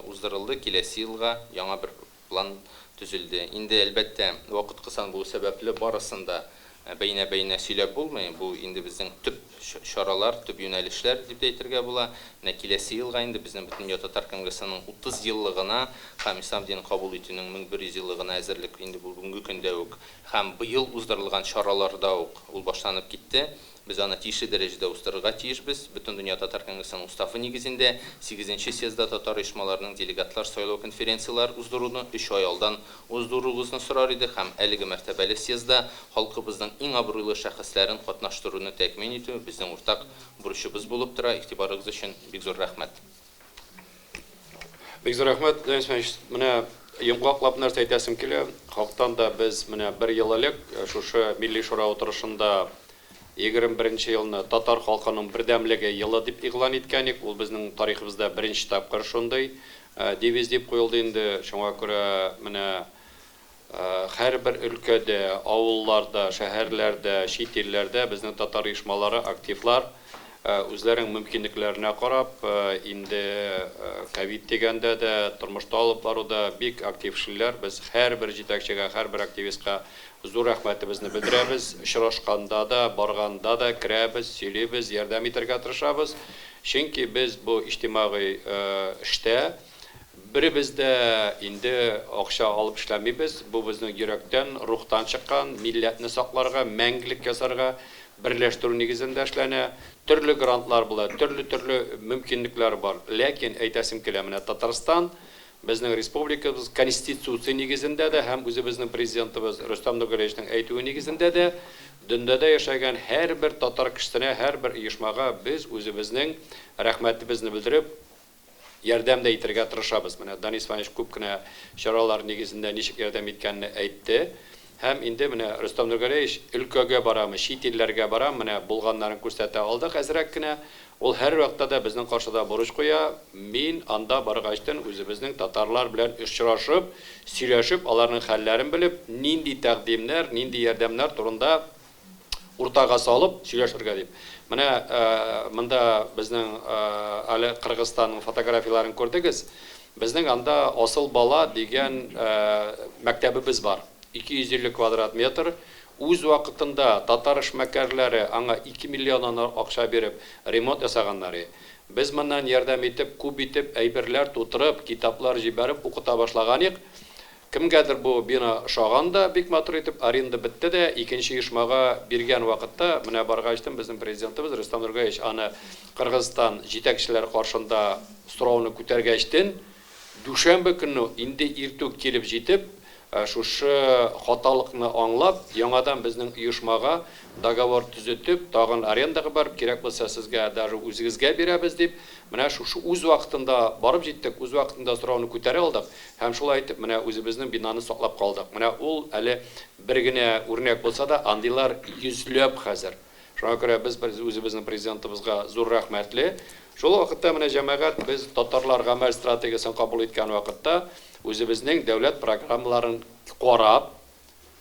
уздырылды. Киләсе елга яңа бер план төзелде. Инде әлбәттә вакыт кысан булу сәбәпле барысын да бәйнә-бәйнә сөйләп булмый. Бу инде безнең төп чаралар, төп юнәлешләр дип тә әйтергә була. Менә киләсе елга инде безнең Бөтендөнья татар конгрессының 30 еллыгына һәм ислам динен кабул итүнең 1100 еллыгына әзерлек инде бүгенге көндә үк һәм быел уздырылган чараларда ук ул башланып китте. Без аны тиешле дәрәҗәдә уздырырга тиешбез. Бөтендөнья татар конгрессының уставы нигезендә 8 съездда татар оешмаларының делегатлар сайлау конференцияләр уздыруны 3 ай алдан уздыруыгызны сорар идек һәм әлеге мәртәбәле съездда халкыбызның иң абруйлы шәхесләрен катнаштыруны тәэмин итү безнең уртак бурычыбыз булып тора. Игътибарыгыз өчен бик зур рәхмәт. Бик зур рәхмәт, Денис Иванович. Менә йомгаклап нәрсә әйтәсем килә. Хактан да без менә бер ел элек шушы Милли Шура утырышында 21 нче елны татар халкының бердәмлеге елы дип игълан иткән ик. Ул безнең тарихыбызда беренче тапкыр шундый девиз дип куелды инде. Шуңа күрә менә һәрбер өлкәдә, авылларда, шәһәрләрдә, чит илләрдә безнең татар оешмалары, активлар үзләренең мөмкинлекләренә карап, инде ковид дигәндә дә, тормышта алып баруда бик актив эшлиләр. Без һәрбер җитәкчегә, һәрбер активистка зур рәхмәтебезне белдерәбез. Очрашканда да, барганда да керәбез, сөйлибез, ярдәм итәргә тырышабыз. Чөнки без бу иҗтимагый эштә Беребез дә инде акча алып эшләмибез, бу безнең йөрәктән, рухтан чыккан, милләтне сакларга, мәңгелек ясарга, берләштерү нигезендә эшләнә. Төрле грантлар була, төрле-төрле мөмкинлекләр бар. Ләкин әйтәсем килә, менә Татарстан, безнең республикабыз Конституция нигезендә дә һәм үзебезнең Президентыбыз Рөстәм Нургалиевичның әйтүе нигезендә дә, дөньдада яшәгән һәрбер татар кешесенә, һәрбер оешмага без үзебезнең рәхмәтебезне белдереп, ярдәм дә итәргә тырышабыз. Менә Данис Иванович күп кенә чаралар нигезендә ничек ярдәм иткәнне әйтте. Һәм инде менә Рөстәм Нургалиевич өлкәгә барамы, чит илләргә барамы, менә булганнарын күрсәтә алдык әзрәк кенә. Ул һәрвакытта да безнең каршыда бурыч куя, мин анда баргачтын үзебезнең татарлар белән очрашып, сөйләшеп, аларның хәлләрен белеп, нинди тәкъдимнәр, нинди ярдәмнәр турында уртага салып сөйләшергә дип. Менә монда безнең әле Кыргызстанның фотографияләрен күрдегез. Безнең анда Асыл бала дигән мәктәбебез бар. 250 квадрат метр. Үз вакытында татар эшмәкәрләре аңа 2 миллионнан акча биреп ремонт ясаганнар. Без моннан ярдәм итеп, күп итеп әйберләр тутырып, китаплар җибәреп укыта башлаган ик. Кемгәдер бу бина ошаган да, бик матур итеп, аренда бетте дә, икенче оешмага биргән вакытта, менә баргачтын безнең президентыбыз Рөстәм Нургалиевич аны Кыргызстан җитәкчеләре каршында сорауны күтәргәчтен, дүшәмбе көнне инде иртүк килеп җитеп, шушы хаталыкны аңлап, яңадан безнең оешмага договор төзетеп, тагын арендага барып, кирәк булса сезгә даже үзегезгә бирәбез дип, менә шушы үз вакытында барып җиттек, үз вакытында сорауны күтәрә алдык һәм шулай итеп менә үзебезнең бинаны саклап калдык. Менә ул әле бер генә үрнәк булса да, андыйлар йөзләп хәзер. Шуңа күрә без үзебезнең президентыбызга зур рәхмәтле. Шул вакытта менә җәмәгать без татарлар гамәл стратегиясен кабул иткән вакытта үзебезнең дәүләт программаларын карап,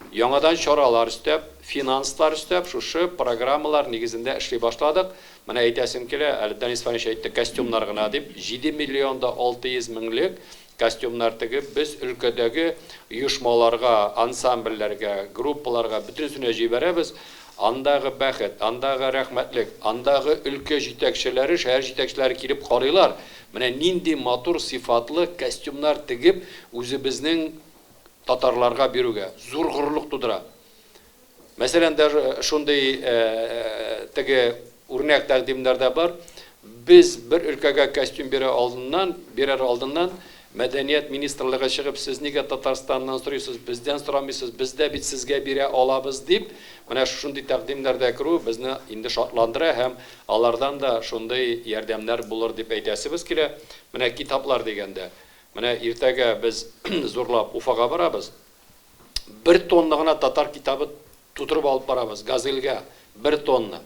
яңадан чаралар өстәп, финанслар өстәп, шушы программалар нигезендә эшли башладык. Менә әйтәсем килә, әле Данис Иванович әйтте, костюмнар гына дип, 7 миллион да 600 меңлек костюмнар тегеп, без өлкәдәге оешмаларга, ансамбльләргә, группаларга бөтенесенә җибәрәбез. Андагы бәхет, андагы рәхмәтлек, андагы өлкә җитәкчеләре, шәһәр җитәкчеләре килеп карыйлар. Менә нинди матур, сыйфатлы костюмнар тегеп, үзебезнең татарларга бирүгә зур горурлык тудыра. Мәсәлән, даже шундый теге үрнәк тәкъдимнәр дә бар. Без бер өлкәгә костюм бирә алдыннан, бирер алдыннан Мәдәният министрлыгы чыгып, сез нигә Татарстаннан сорыйсыз, бездән сорамыйсыз, без дә бит сезгә бирә алабыз дип, менә шушындый тәкъдимнәр дә керү безне инде шатландыра һәм алардан да шундый ярдәмнәр булыр дип әйтәсебез килә. Менә китаплар дигәндә, менә иртәгә без зурлап Уфага барабыз. Бер тонна гына татар китабы тутырып алып барабыз Газельгә, бер тонна.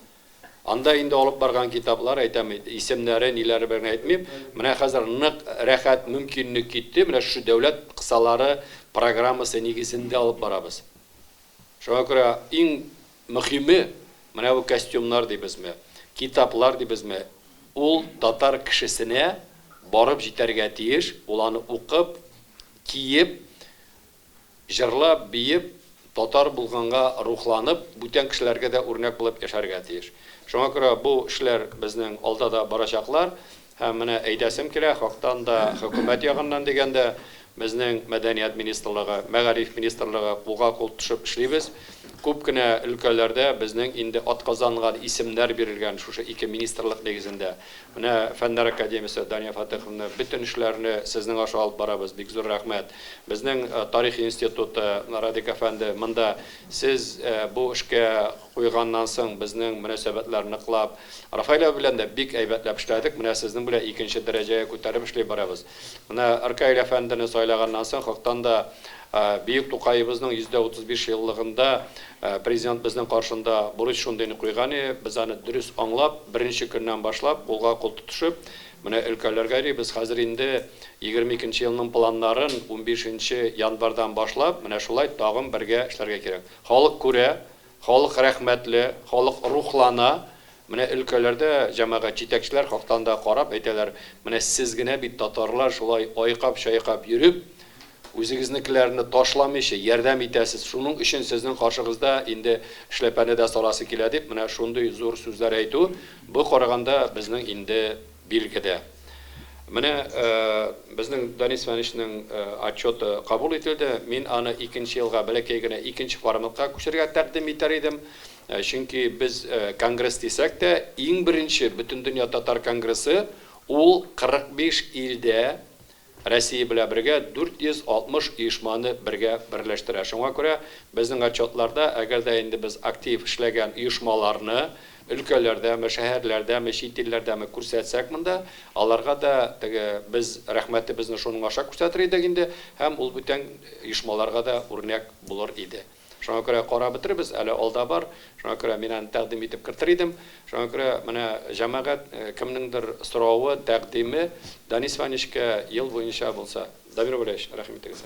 Анда инде алып барган китаплар, әйтәм, исемнәре, ниләре белән әйтмим. Менә хәзер нык рәхәт мөмкинлек китте, менә шушы дәүләт кысалары программасы нигезендә алып барабыз. Шуңа күрә иң мөхиме, менә бу костюмнар дибезме, китаплар дибезме, ул татар кешесенә барып җитәргә тиеш, ул аны укып, киеп, җырлап, биеп, татар булганга рухланып, бүтән кешеләргә дә үрнәк булып яшәргә тиеш. Шуңа күрә бу эшләр безнең алда да барачаклар. Һәм менә әйтәсем килә, хактан да хөкүмәт ягыннан дигәндә, Безнең Мәдәният министрлыгы, Мәгариф министрлыгы кулга-кул тотышып эшлибез. Күп кенә өлкәләрдә безнең инде атказанган исемнәр бирелгән шушы ике министрлык нигезендә. Менә Фәннәр академиясе, Дания Фатыховна, бөтен эшләрне сезнең аша алып барабыз, бик зур рәхмәт. Безнең Тарих институты, Радик әфәнде, монда сез бу эшкә куйганнан соң безнең мөнәсәбәтләр ныклап, Рафаэль абый белән дә бик әйбәтләп эшләдек, менә сезнең белән икенче дәрәҗәгә күтәреп эшли барабыз. Менә Ркаил әфәндене сайлаганнан соң, хактан да, бөек Тукаебызның 135 еллыгында Президент безнең каршында бурыч шундыйны куйган и, без аны дөрес аңлап, беренче көннән башлап, кулга-кул тотышып, менә өлкәләргә йөрибез. Хәзер инде 22 нче елның планнарын унбишенче январьдан башлап, менә шулай тагын бергә эшләргә кирәк. Халык күрә, халык рәхмәтле, халык рухлана. Менә өлкәләрдә җәмәгать җитәкчеләр хактан да карап әйтәләр, менә сез генә бит татарлар шулай айкап-чайкап йөреп, үзегезнекеләрне ташламыйча ярдәм итәсез, шуның өчен сезнең каршыгызда инде эшләпәне дә саласы килә дип, менә шундый зур сүзләр әйтү, бу караганда безнең инде билгедә. Менә безнең Данис Фәнишнең отчеты кабул ителде. Мин аны икенче елга бәләкәй генә икенче форматка күчерергә тәкъдим итәр идем. Чөнки без конгресс дисәк тә, иң беренче Бөтендөнья татар конгрессы ул 45 илдә Россия белән бергә 460 оешманы бергә берләштерә. Шуңа күрә безнең отчетларда, әгәр дә инде без актив эшләгән оешмаларны өлкәләрдәме, шәһәрләрдәме, чит илләрдәме күрсәтсәк монда, аларга да теге без рәхмәтебезне шуның аша күрсәтер идек инде һәм ул бүтән оешмаларга да үрнәк булыр иде. Шуңа күрә карап бетербез, әле алда бар. Шуңа күрә мин аны тәкъдим итеп кертер идем. Шуңа күрә менә җәмәгать, кемнеңдер соравы, тәкъдиме Данис Ваничка ел буенча булса. Дамир Вәлиевич, рәхим итегез.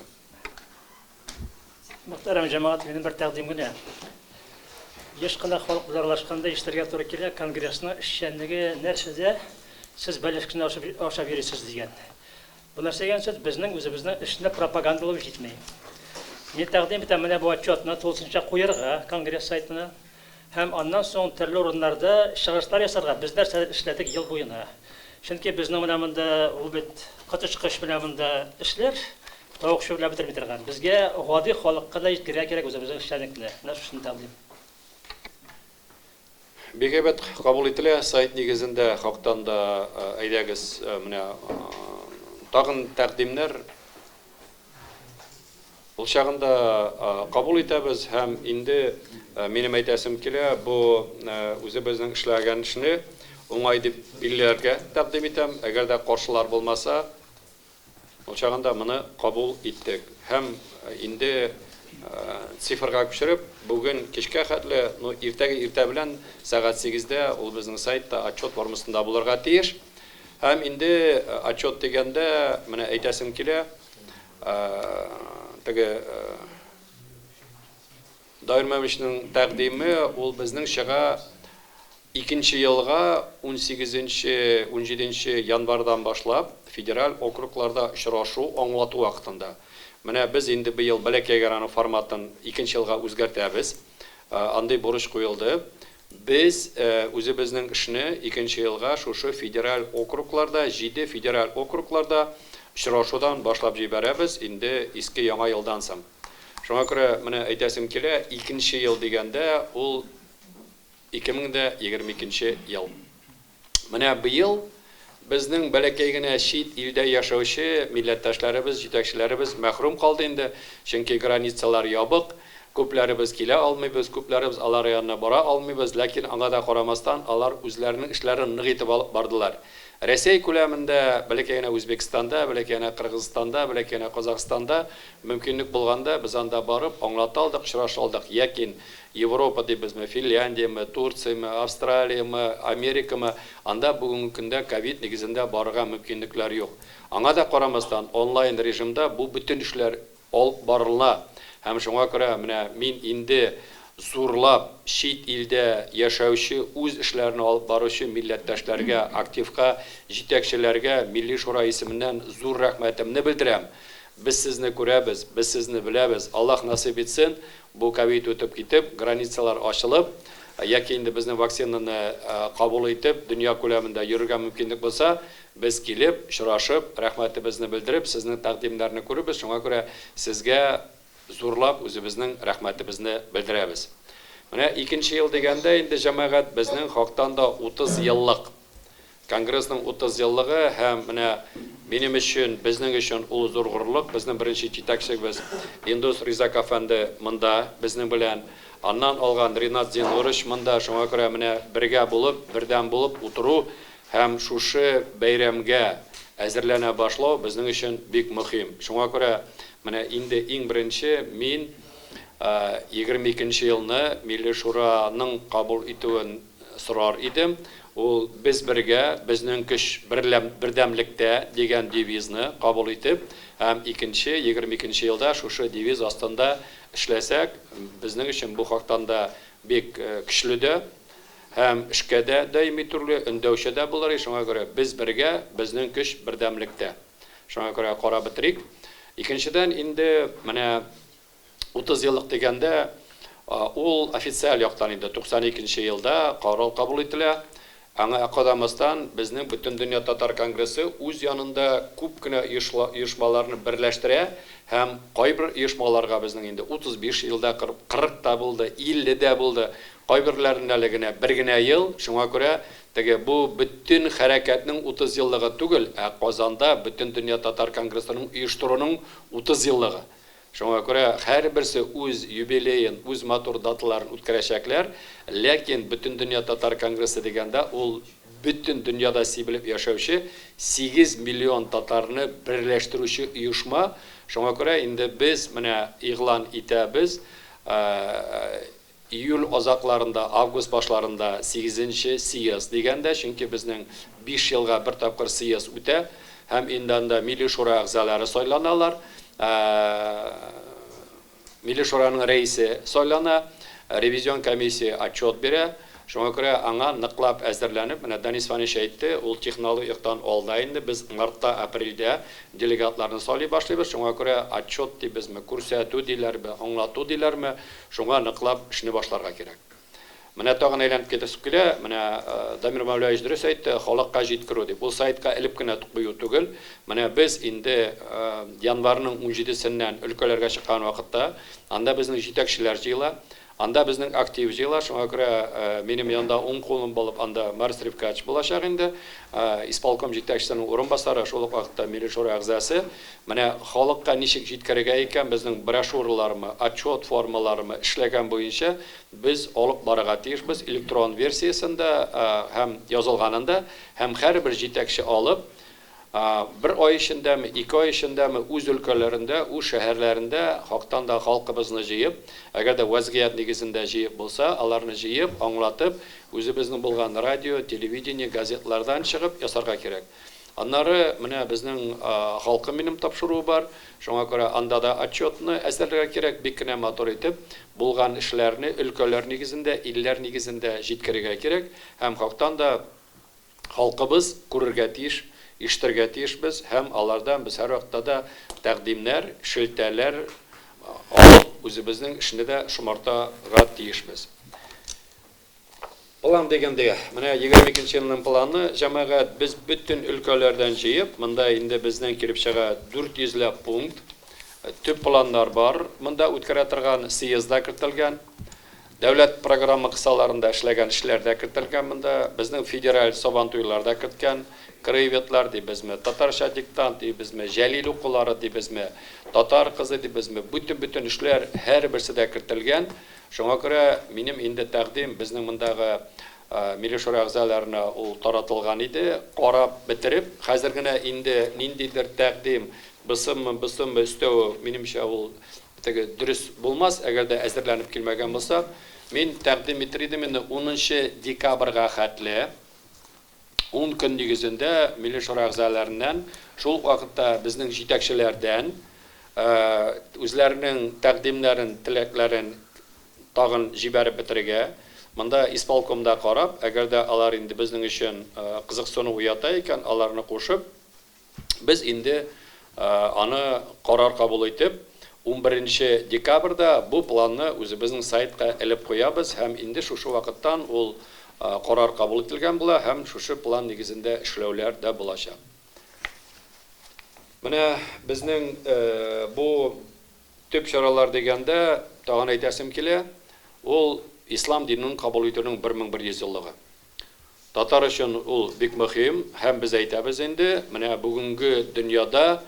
Мөхтәрәм җәмәгать, минем бер тәкъдим генә. Еш кына халык белән аралашканда ишетергә туры килә, конгрессның эшчәнлеге нәрсәдә, сез бәлеш кенә ашап йөрисез дигән. Бу нәрсә дигән сүз? Безнең үзебезнең эшне пропагандалау җитми. Мин тәкъдим итәм менә бу отчетны тулысынча куерга Конгресс сайтына һәм аннан соң төрле урыннарда чыгышлар ясарга, без нәрсәләр эшләдек ел буена. Чөнки безнең менә монда ул бит коточкыч менә монда эшләр, тавык чүпләп бетерми торган. Безгә гади халыкка да җиткерергә кирәк үзебезнең эшчәнлекне. Менә шушыны тәкъдим. Бик әйбәт кабул ителә сайт нигезендә хактан да әйдәгез менә тагын тәкъдимнәр ул чагында кабул итәбез һәм инде минем әйтәсем килә бу үзебезнең эшләгән эшне уңай дип билгеләргә тәкъдим итәм әгәр дә каршылар булмаса Ул чагында моны кабул иттек. Һәм инде цифрга күчереп, бүген кичкә хәтле, ну, иртәгә иртә белән сәгать сигездә ул безнең сайтта отчет формасында булырга тиеш. Һәм инде отчет дигәндә, менә әйтәсем килә, теге Даир Мәмичның тәкъдиме, ул безнең чыга икенче елга унсигезенче, унҗиденче январьдан башлап федераль округларда очрашу, аңлату вакытында. Менә без инде быел бәләкәй генә аның форматын икенче елга үзгәртәбез. Андый бурыч куелды. Без үзебезнең эшне икенче елга шушы федераль округларда, җиде федераль округларда очрашудан башлап җибәрәбез инде иске Яңа елдан соң. Шуңа күрә менә әйтәсем килә, икенче ел дигәндә, ул 2022 нче ел. Менә быел безнең бәләкәй генә чит илдә яшәүче милләттәшләребез, җитәкчеләребез мәхрүм калды инде, чөнки границалар ябык, күпләребез килә алмыйбыз, күпләребез алар янына бара алмыйбыз, ләкин аңа да карамастан, алар үзләренең эшләрен нык итеп алып бардылар. Рәсәй күләмендә, бәләкәй генә Үзбәкстанда, бәләкәй генә Кыргызстанда, бәләкәй генә Казахстанда мөмкинлек булганда, без анда барып, аңлата алдык, очраша алдык. Ләкин Европа дибезме, Финляндияме, Турцияме, Австралияме, Америкамы, анда бүгенге көндә ковид нигезендә барырга мөмкинлекләр юк. Аңа да карамастан, онлайн режимда бу бөтен эшләр алып барыла. Һәм шуңа күрә менә мин инде зурлап чит илдә яшәүче, үз эшләрен алып баручы милләттәшләргә, активка, җитәкчеләргә Милли Шура исеменнән зур рәхмәтемне белдерәм. Без сезне күрәбез, без сезне беләбез. Аллаһ насыйп итсен, бу ковид үтеп китеп, границалар ачылып, яки инде безнең вакцинаны кабул итеп, дөнья күләмендә йөрергә мөмкинлек булса, без килеп, очрашып, рәхмәтебезне белдереп, сезнең тәкъдимнәрне күрербез, шуңа күрә сезгә зурлап үзебезнең рәхмәтебезне белдерәбез. Менә икенче ел дигәндә инде, җәмәгать, безнең хактан да 30 еллык. Конгрессның 30 еллыгы һәм менә минем өчен, безнең өчен ул зур горурлык. Безнең беренче җитәкчебез Индус Ризак әфәнде монда безнең белән. Аннан алган Ринат Зиннурович монда. Шуңа күрә менә бергә булып, бердәм булып утыру һәм шушы бәйрәмгә әзерләнә башлау безнең өчен бик мөһим. Шуңа күрә менә инде иң беренче мин 22 нче елны Милли Шураның кабул итүен сорар идем. Ул Без бергә, безнең көч берләм, бердәмлектә дигән девизны кабул итеп һәм икенче, 22 нче елда шушы девиз астында эшләсәк, безнең өчен бу хактан да бик көчле дә һәм эшкә дә даими төрле өндәүче дә булыр и, шуңа күрә без бергә, безнең көч бердәмлектә. Шуңа күрә карап бетерик. Икенчедән инде менә 30 еллык дигәндә, ул официаль яктан инде 92 нче елда карар кабул ителә. Аңа карамастан, безнең Бөтендөнья татар конгрессы үз янында күп кенә оешмаларны берләштерә һәм кайбер оешмаларга безнең инде 35 ел да, 40 та булды, 50 дә булды, кайберләренә әле генә бер генә ел. Шуңа күрә теге бу бөтен хәрәкәтнең 30 еллыгы түгел, ә Казанда Бөтендөнья татар конгрессының оештыруның 30 еллыгы. Шуңа күрә һәрберсе үз юбилеен, үз матур даталарын үткәрәчәкләр. Ләкин Бөтендөнья татар конгрессы дигәндә, ул бөтен дөньяда сибелеп яшәүче 8 миллион татарны берләштерүче оешма. Шуңа күрә инде без менә игълан итәбез, Июль азакларында, август башларында сигезенче съезд дигәндә, чөнки безнең биш елга бер тапкыр съезд үтә һәм инде анда Милли Шура әгъзалары сайланалар, Милли Шураның рәисе сайлана, ревизион комиссия отчет бирә. Шуңа күрә аңа ныклап әзерләнеп, менә Данис Ванич әйтте, ул технологик яктан алда инде, без мартта, апрельдә делегатларны сайлый башлыйбыз, шуңа күрә отчет дибезме, күрсәтү диләрме, аңлату диләрме, Шуңа ныклап эшне башларга кирәк. Менә тагын әйләнеп китәсем килә, менә Дамир Мәүләевич дөрес әйтте, халыкка җиткерү дип. Ул сайтка элеп кенә кую түгел. Менә без инде январьның унҗидесеннән өлкәләргә чыккан вакытта, анда безнең җитәкчеләр җыела, анда безнең актив җыела, шуңа күрә минем янда уң кулым булып анда Марс Рифкатович булачак инде, исполком җитәкчесенең урынбасары, шул ук вакытта Милли Шура әгъзасы. Менә халыкка ничек җиткерергә икән, безнең брошюралармы, отчет формаларымы эшләгән буенча без алып барырга тиешбез, электрон версиясен дә һәм язылганын да, һәм һәрбер җитәкче алып, бер ай эчендәме, ике ай эчендәме үз өлкәләрендә, үз шәһәрләрендә хактан да халкыбызны җыеп, әгәр дә вәзгыять нигезендә җыеп булса, аларны җыеп, аңлатып, үзебезнең булган радио, телевидение, газетлардан чыгып ясарга кирәк. Аннары менә безнең Халкым минем тапшыруы бар. Шуңа күрә анда да отчетны әзерләргә кирәк, бик кенә матур итеп, булган эшләрне өлкәләр нигезендә, илләр нигезендә җиткерергә кирәк. Һәм хактан да халкыбыз күрергә тиеш, ишетергә тиешбез һәм алардан без һәрвакытта да тәкъдимнәр, шелтәләр алып, үзебезнең эшне дә шомартага тиешбез. План дигәндә, менә 22 нче елның планы, җәмәгать, без бөтен өлкәләрдән җыеп, монда инде безнең килеп чыга 400 ләп пункт, төп планнар бар, монда үткәрә торган съезд да кертелгән, дәүләт программа кысаларында эшләгән эшләр дә кертелгән монда, безнең федераль сабантуйлар да керткән, краеведлар дибезме, татарча диктант дибезме, Җәлил укулары дибезме, татар кызы дибезме, бөтен-бөтен эшләр һәрберсе дә кертелгән. Шуңа күрә минем инде тәкъдим, безнең мондагы Милли Шура әгъзаларына ул таратылган иде, карап бетереп, хәзер генә инде ниндидер тәкъдим, бысыммы, бысыммы өстәве, минемчә, ул теге дөрес булмас, әгәр дә әзерләнеп килмәгән булсак. Мин тәкъдим итер идем инде унынчы декабрьгә хәтле, ун көн нигезендә Милли Шура әгъзаларыннан, шул ук вакытта безнең җитәкчеләрдән үзләренең тәкъдимнәрен, теләкләрен тагын җибәреп бетерергә. Монда исполкомда карап, әгәр дә алар инде безнең өчен кызыксыну уята икән, аларны кушып, Без инде аны карар кабул итеп, 11 декабрьдә бу планны үзебезнең сайтка элеп куябыз һәм инде шушы вакыттан ул карар кабул ителгән була һәм шушы план нигезендә эшләүләр дә булачак. Менә безнең бу төп чаралар дигәндә тагын әйтәсем килә, ул ислам динен кабул итүнең 1100 еллыгы. Татар өчен ул бик мөһим һәм без әйтәбез инде, менә бүгенге дөньяда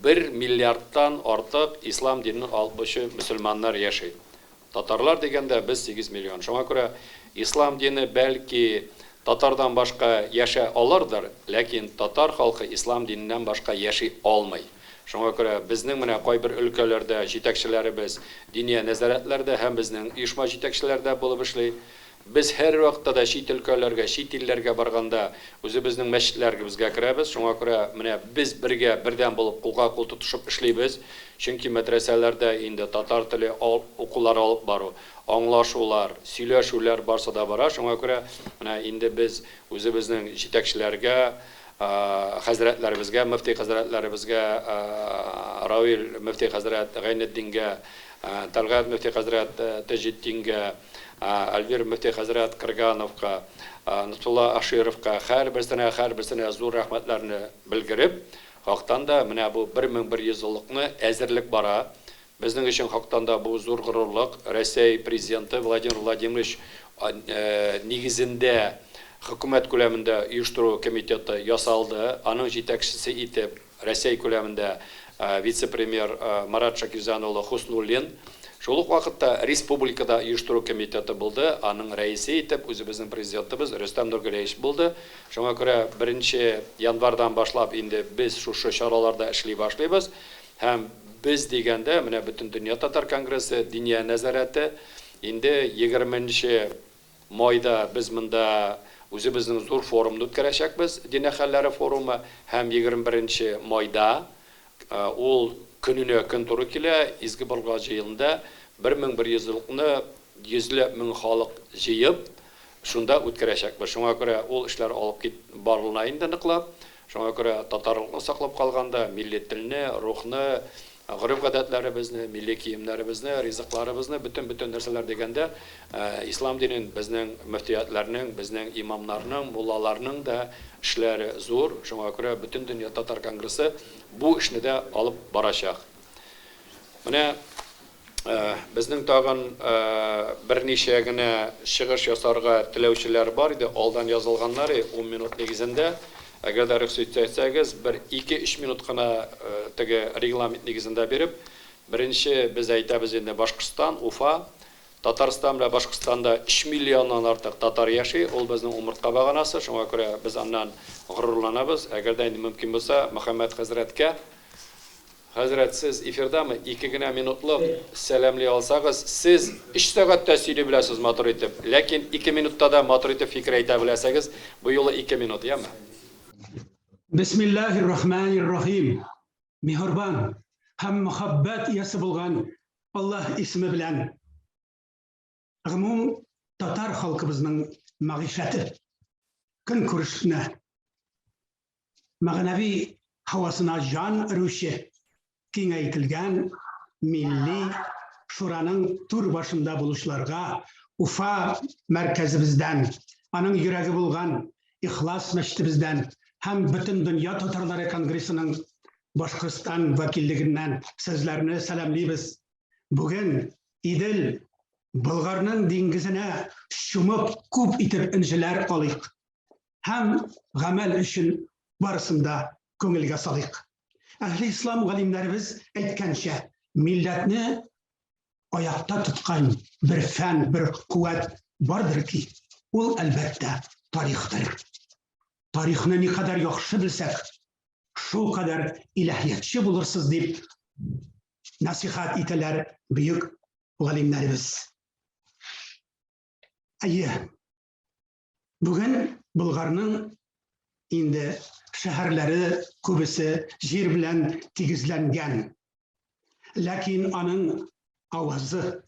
бер миллиардтан артык ислам динен алучы мөселманнар яши. Татарлар дигәндә без 8 миллион. Шуңа күрә ислам дине бәлки татардан башка яшә алырдыр, ләкин татар халкы ислам диненнән башка яши алмый. Шуңа күрә безнең менә кайбер өлкәләрдә җитәкчеләребез диния нәзарәтләрдә һәм безнең оешма җитәкчеләре дә булып эшли. Без һәрвакытта да чит өлкәләргә, чит илләргә барганда үзебезнең мәчетләребезгә керәбез. Шуңа күрә менә без бергә, бердәм булып, кулга-кул тотышып эшлибез. Чөнки мәдрәсәләрдә инде татар теле укулары алып бару, аңлашулар, сөйләшүләр барсы да бара. Шуңа күрә менә инде без үзебезнең җитәкчеләргә, хәзрәтләребезгә, мөфти хәзрәтләребезгә, Равил мөфти хәзрәт Гайнетдингә, Тәлгать мөфти хәзрәт Таҗетдингә, Альвир мөфти хәзрәт Кргановка, Нотфулла Ашировка, һәрберсенә, һәрберсенә зур рәхмәтләрне белгереп, хактан да менә бу 1100 еллыкны әзерлек бара. Безнең өчен хактан да бу зур горурлык. Рәсәй Президенты Владимир Владимирович нигезендә хөкүмәт күләмендә оештыру комитеты ясалды. Аның җитәкчесе итеп Рәсәй күләмендә вице-премьер Марат Шакирҗан улы Хуснуллин. Шул ук вакытта республикада оештыру комитеты булды, аның рәисе итеп үзебезнең Президентыбыз Рөстәм Нургалиевич булды. Шуңа күрә беренче январьдан башлап инде без шушы чараларда эшли башлыйбыз. Һәм без дигәндә, менә Бөтендөнья татар конгрессы, Диния нәзарәте инде егерменче Майда без монда үзебезнең зур форумны үткәрәчәкбез, Дин әһелләре форумы, һәм 21 майда, ул көненә көн туры килә, Изге Болгар җыенында 1100 еллыкны йөзләп мең халык җыеп, шунда үткәрәчәкбез. Шуңа күрә ул эшләр алып кит барылына инде ныклап. Шуңа күрә татарлыкны саклап калганда, милли телне, рухны, Гореф-гадәтләребезне, милли киемнәребезне, ризыкларыбызны, бөтен-бөтен нәрсәләр дигәндә, ислам динен безнең мөфтиятләрнең, безнең имамнарның, муллаларның да эшләре зур. Шуңа күрә Бөтендөнья татар конгрессы бу эшне дә алып барачак. Менә безнең тагын берничә генә чыгыш ясарга теләүчеләр бар иде, алдан язылганнар, ун минут нигезендә. Әгәр дә рөхсәт итсәгез, бер ике-өч минут кына теге регламент нигезендә биреп, беренче без әйтәбез инде Башкортстан, Уфа, Татарстан белән Башкортстанда өч миллионнан артык татар яши, ул безнең умыртка баганасы, шуңа күрә без аннан горурланабыз. Әгәр дә инде мөмкин булса, Мөхәммәт хәзрәткә. Хәзрәт, сез эфирдамы? Ике генә минутлык сәламли алсагыз, сез өч сәгать тә сөйли беләсез матур итеп, ләкин ике минутта да матур итеп фикер әйтә беләсәгез, бу юлы ике минут, яме? Бисмиллаһир рахманир рахим. Миһербан һәм мөхәббәт иясе булган Аллаһ исеме белән. Гомум татар халкыбызның мәгыйшәте, көнкүрешенә, мәгънәви һавасына җан өрүче киңәйтелгән милли шураның түр башында булучыларга Уфа мәркәзебездән, аның йөрәге булган Ихлас мәчетебездән һәм Бөтендөнья татарлары конгрессының Башкортстан вәкиллегеннән сезләрне сәламлибез. Бүген Идел Болгарның диңгезенә чумып күп итеп энҗеләр алыйк һәм гамәл өчен барысын да күңелгә салыйк. Әһле ислам галимнәребез әйткәнчә, милләтне аякта тоткан бер фән, бер куәт бардыр ки, ул әлбәттә тарихтыр. Тарихны никадәр яхшы белсәк, шул кадәр иләһиятче булырсыз дип насихат итәләр бөек галимнәребез. Әйе, бүген Болгарның инде шәһәрләре күбесе җир белән тигезләнгән. Ләкин аның авазы,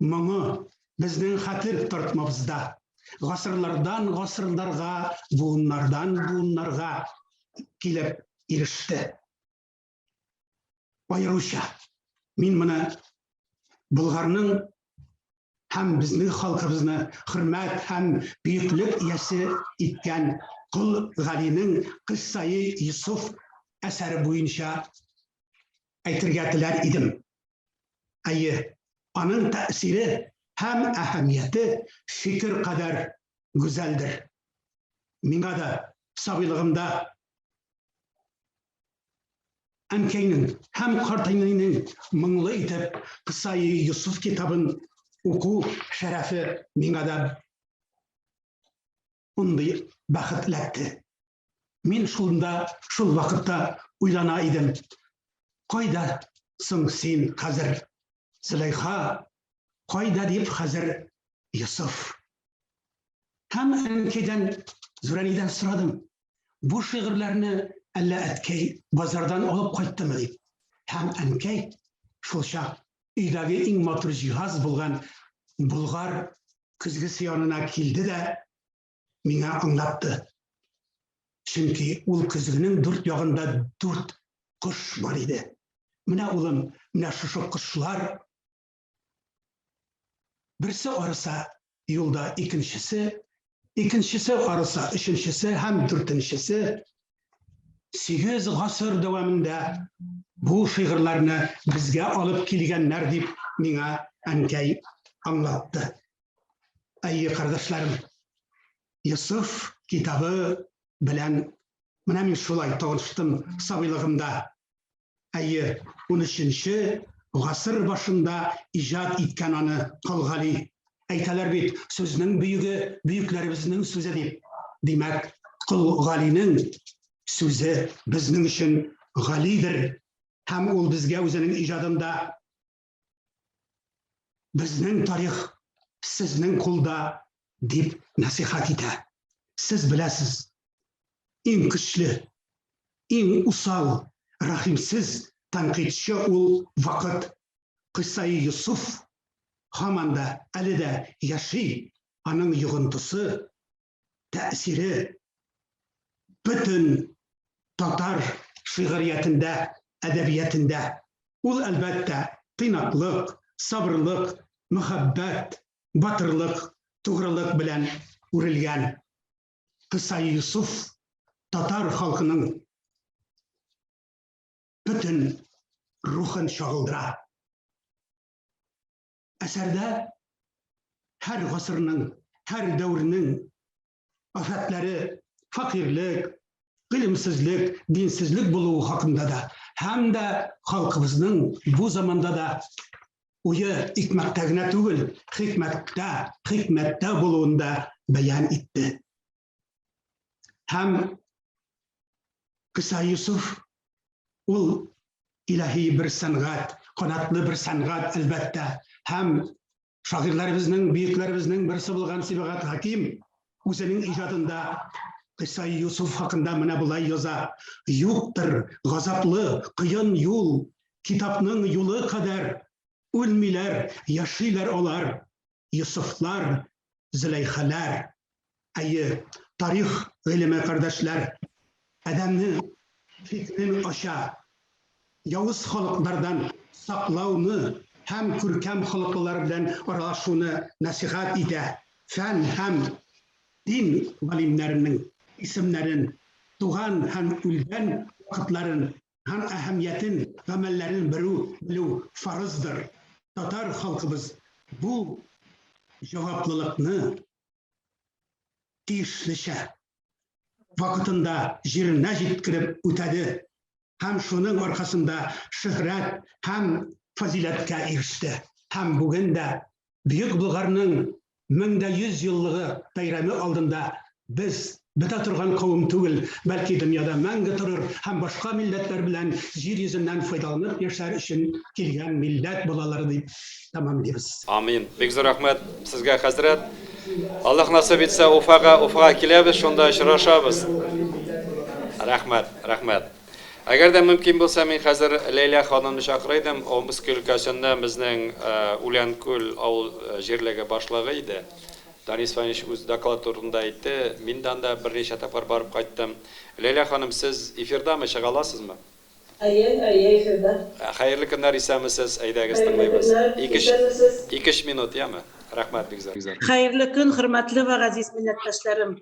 моңы безнең хәтер тартмабызда. Гасырлардан гасырларга, буыннардан буыннарга килеп иреште. Аеруча. Мин моны Болгарның һәм безнең халкыбызны хөрмәт һәм бөеклек иясе иткән Кол Галинең Кыссаи Йосыф әсәре буенча әйтергә теләр идем. Әйе, аның тәэсире һәм әһәмияте фикер кадәр гүзәлдер. Миңа да сабыйлыгымда Әнкәйнең һәм картәнинең моңлы итеп Кысаи Йосыф китабын уку шәрәфе миңа да мондый бәхет эләкте. Мин шунда, шул вакытта уйлана идем. Кайда соң син хәзер, Зөләйха? Кайда дип хәзер Йосыф? Һәм әнкәйдән, Зүрәнидән сорадым. Бу шигырьләрне әллә әткәй базардан алып кайттымы дип. Һәм әнкәй шулчак өйдәге иң матур җиһаз булган Болгар көзгесе янына килде дә миңа аңлатты. Чөнки ул көзгенең дүрт ягында дүрт кош бар иде. Менә, улым, менә шушы кошлар Берсе арыса юлда икенчесе, икенчесе арыса өченчесе һәм дүртенчесе. 8 гасыр дәвамында бу шигырьләрне безгә алып килгәннәр дип миңа әнкәй аңлатты. Әйе, кардәшләрем, Йосыф китабы белән менә мин шулай таныштым сабыйлыгымда. Әйе, унөченче гасыр башында иҗат иткән аны Кол Гали. Әйтәләр бит, сүзнең бөеге, бөекләребезнең сүзе дип. Димәк, Кол Галинең сүзе безнең өчен галидер һәм ул безгә үзенең иҗадында Безнең тарих сезнең кулда, дип нәсыйхәт итә. Сез беләсез, иң көчле, иң усал, рәхимсез тәнкыйтьче ул вакыт. Кыйссаи Йосыф һаман да, әле дә яши, аның йогынтысы, тәэсире бөтен татар шигъриятендә, әдәбиятендә. Ул, әлбәттә, тыйнаклык, сабырлык, мәхәббәт, батырлык, тугрылык белән үрелгән. Кыйссаи Йосыф татар халкының бөтен рухын чагылдыра. Әсәрдә һәр гасырның, һәр дәвернең афәтләре, фәкыйрьлек, гыйлемсезлек, динсезлек булуы хакында да һәм дә халкыбызның бу заманда да уе икмәктә генә түгел, хикмәттә, хикмәттә булуын да бәян итте. Һәм Кыса Юсуф ул илаһи бер сәнгать, канатлы бер сәнгать, әлбәттә. Һәм шагыйрьләребезнең, бөекләребезнең берсе булган Сибагат Хаким үзенең иҗатында Кыса Юсуф хакында менә болай яза: Юктыр газаплы, кыен юл, китапның юлы кадәр үлмиләр, яшиләр алар. Йосыфлар, Зөләйхәләр. Әйе, тарих гыйлеме, кардәшләр, адәмне фикерен ача, явыз халыклардан саклауны һәм күркәм холыклылар белән аралашуны нәсыйхәт итә, фән һәм дин галимнәренең исемнәрен, туган һәм үлгән вакытларын һәм әһәмиятен, гамәлләрен берү, белү фарыздыр. Татар халкыбыз бу җаваплылыкны тиешлечә, вакытында җиренә җиткереп үтәде һәм шуның аркасында шөһрәт һәм фазиләткә иреште. Һәм бүген дә Бөек Болгарның 1100 еллыгы бәйрәме алдында без бетә торган кавым түгел, бәлки дөньяда мәңге торыр һәм башка милләтләр белән җир йөзеннән файдаланып яшәр өчен килгән милләт балалары дип тәмамлыйбыз. Амин. Бик зур рәхмәт сезгә, хәзрәт. Аллаһ насыйп итсә, Уфага, Уфага киләбез, шунда очрашабыз. Рәхмәт, рәхмәт. Әгәр дә мөмкин булса, мин хәзер Ләйлә ханымны чакырыр идем. Омск өлкәсеннән безнең Үләнкүл авыл җирлеге башлыгы иде. Данис Фанич үз доклад турында әйтте. Мин дә анда берничә тапкыр барып кайттым. Ләйлә ханым, сез эфирдамы, чыга аласызмы? Әйе, әйе, эфирда. Хәерле көннәр, исәнмесез, әйдәгез, Хәерле тыңлыйбыз. көннәр, Ике-өч, исәнмесез. ике-өч минут, яме? Рәхмәт бик зур. Хәерле көн, хөрмәтле вә газиз милләттәшләрем.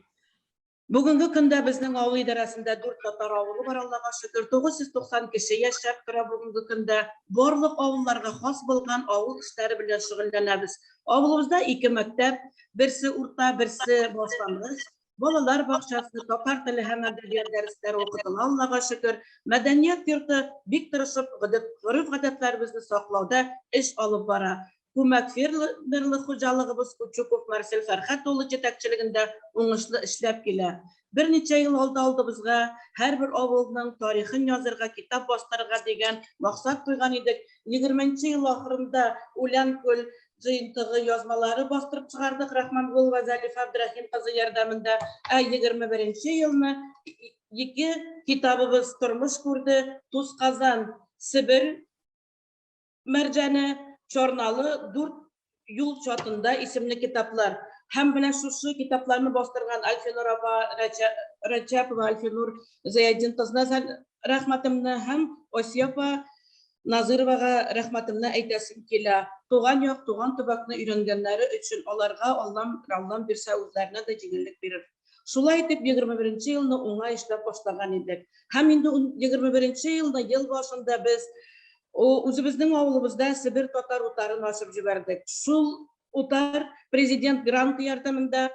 Бүгенге көндә безнең авыл идарәсендә дүрт татар авылы бар, Аллага шөкер, 990 кеше яшәп тора бүгенге көндә. Барлык авылларга хас булган авыл эшләре белән шөгыльләнәбез. Авылыбызда ике мәктәп, берсе урта, берсе башлангыч. Балалар бакчасы, татар теле һәм әдәбият дәресләре укытыла, Аллага шөкер. Мәдәният йорты бик тырышып гореф-гадәтләребезне саклауда эш алып бара. Күмәк фермерлык хуҗалыгыбыз Кучуков Марсель Фәрхәт улы җитәкчелегендә уңышлы эшләп килә. Берничә ел алда алдыбызга һәрбер авылның тарихын язырга, китап бастырырга дигән максат куйган идек. Егерменче ел ахырында Үләнкүл җыентыгы язмалары бастырып чыгардык Рахмангулова Зәлифә Абдрәхим кызы ярдәмендә. Ә 21нче елны ике китабыбыз тормыш күрде, Тузказан, Себер Мәрҗәне, Чорналы, Дүрт юл чатында исемле китаплар. Һәм менә шушы китапларны бастырган Альфинур апа Рәҗәпова, Альфинур Зыятдин кызына рәхмәтемне һәм Асия апа Назыровага рәхмәтемне әйтәсем килә. Туган як, туган төбәкне өйрәнгәннәре өчен аларга Аллам, Аллам бирсә, үзләренә дә җиңеллек бирер. Шулай итеп, 21 нче елны уңай эшләп башлаган идек. Һәм инде 21 нче елны ел башында без үзебезнең авылыбызда Себер татар утарын ачып җибәрдек. Шул утар президент гранты ярдәмендә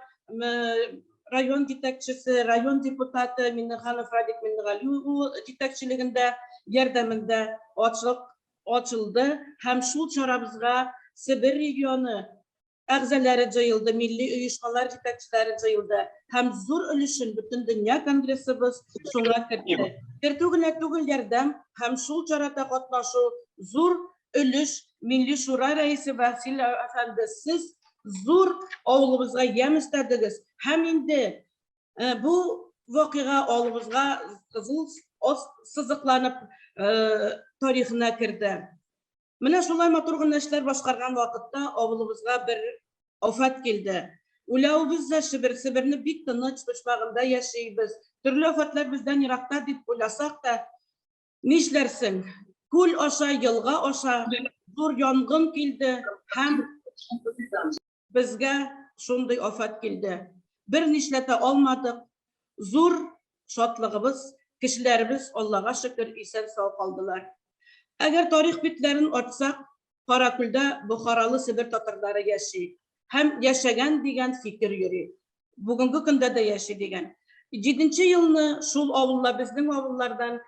район җитәкчесе, район депутаты Миннеханов Радик Миннегали улы җитәкчелегендә ярдәмендә ачык ачылды һәм шул чарабызга Себер регионы әгъзалары җыелды, милли оешмалар җитәкчеләре җыелды һәм зур өлешен Бөтендөнья конгрессыбыз шуңа кертте. Кертү генә түгел, ярдәм һәм шул чарада катнашу зур өлеш Милли Шура рәисе Васил әфәнде, сез зур авылыбызга ямь өстәдегез һәм инде бу вакыйга авылыбызга кызыл сызыкланып тарихына керде. Менә шулай матур гына эшләр башкарган вакытта авылыбызга бер афәт килде. Уйлавыбыз да Себер, Себерне бик тыныч почмагында яшибез, төрле афәтләр бездән еракта дип уйласак та, нишләрсең, күл аша, елга аша зур янгын килде һәм безгә шундый афәт килде. Бер нишләтә алмадык. Зур шатлыгыбыз, кешеләребез, Аллага шөкер, исән-сау калдылар. Әгәр тарих битләрен ачсак, Каракүлдә бохаралы себер татарлары яши һәм яшәгән дигән фикер йөри. Бүгенге көндә дә яши дигән. Җиденче елны шул авылла безнең авыллардан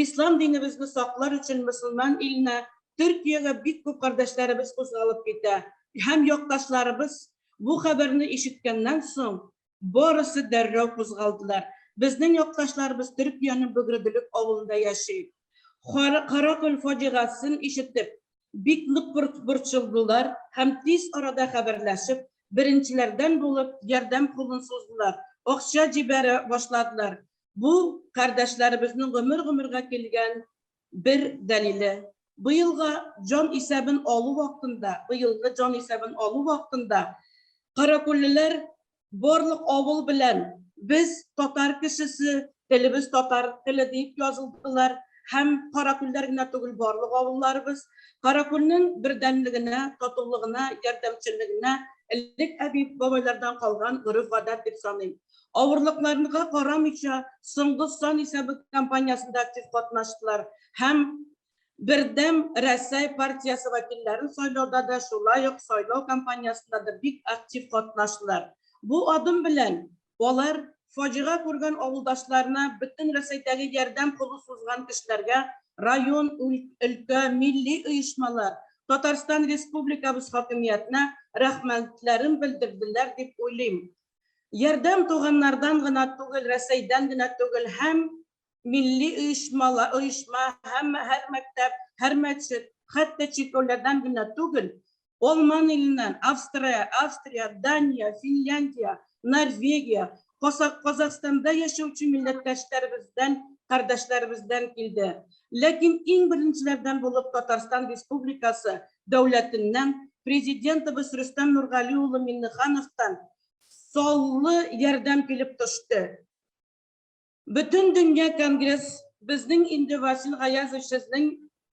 ислам динебезне саклар өчен мөселман иленә Төркиягә бик күп кардәшләребез кузгалып китә һәм якташларыбыз бу хәбәрне ишеткәннән соң барысы дәррәү кузгалдылар. Безнең якташларыбыз Төркиянең Бөгределек авылында яши. Каракөл фаҗигасен ишетеп, бик нык борчылдылар һәм тиз арада хәбәрләшеп, беренчеләрдән булып ярдәм кулын суздылар, акча җибәрә башладылар. Бу, кардәшләребезнең гомер-гомергә килгән бер дәлиле. Быелга җан исәбен алу вакытында, быелгы җан исәбен алу вакытында каракүллеләр барлык авыл белән без татар кешесе, телебез татар теле дип язылдылар һәм каракүлләр генә түгел, барлык авылларыбыз Каракүлнең бердәмлегенә, татулыгына, ярдәмчеллегенә элек әби-бабайлардан калган гореф-гадәт дип саныйм. Авырлыкларга карамыйча, соңгы сан исәбе кампаниясендә актив катнаштылар һәм Бердәм Рәсәй партиясе вәкилләрен сайлауда да, шулай ук сайлау кампаниясендә дә бик актив катнаштылар. Бу адым белән алар фаҗига күргән авылдашларына, бөтен Рәсәйдәге ярдәм кулы сузган кешеләргә, район, өлкә, милли оешмалар, Татарстан Республикабыз хакимиятенә рәхмәтләрен белдерделәр дип уйлыйм. Ярдәм туганнардан гына түгел, Рәсәйдән генә түгел һәм милли оешмала, оешма һәм һәр мәктәп, һәр мәчет, хәтта чиркәүләрдән генә түгел, Алман иленнән, Австрия, Австрия, Дания, Финляндия, Норвегия, Казахстанда яшәүче милләттәшләребездән, кардәшләребездән килде. Ләкин иң беренчеләрдән булып Татарстан Республикасы дәүләтеннән Президентыбыз Рөстәм Нургали улы Миңнехановтан саллы ярдәм килеп төште. Бөтендөнья конгресс Безнең инде Васил Гаязович сезнең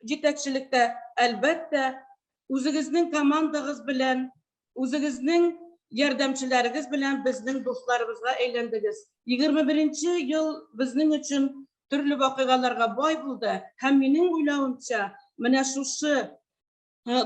җитәкчелектә, әлбәттә, үзегезнең командагыз белән, үзегезнең ярдәмчеләрегез белән безнең дусларыбызга әйләндегез. 21 ел безнең өчен төрле вакыйгаларга бай булды һәм минем уйлавымча, менә шушы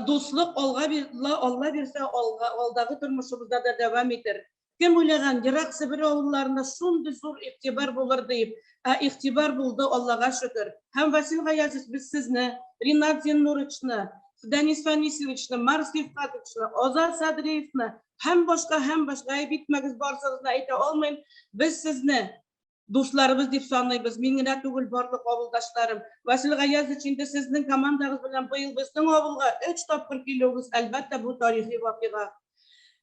дуслык алга Алла бирсә, алга, алдагы тормышыбызда да дәвам итер. Кем уйлаган, ерак Себер авылларына шундый зур игътибар булыр диеп, ә игътибар булды, Аллага шөкер. Һәм Васил Гаязович, без сезне, Ринат Зиннуровичны, Данис Фанисовичны, Марс Рифкатовичны, Азат Садриевны һәм башка, һәм башка, гаеп итмәгез, барсыгызны әйтә алмыйм, без сезне дусларыбыз дип саныйбыз. Мин генә түгел, барлык авылдашларым. Васил Гаязович, инде сезнең командагыз белән быел безнең авылга өч тапкыр килүегез, әлбәттә, бу тарихи вакыйга.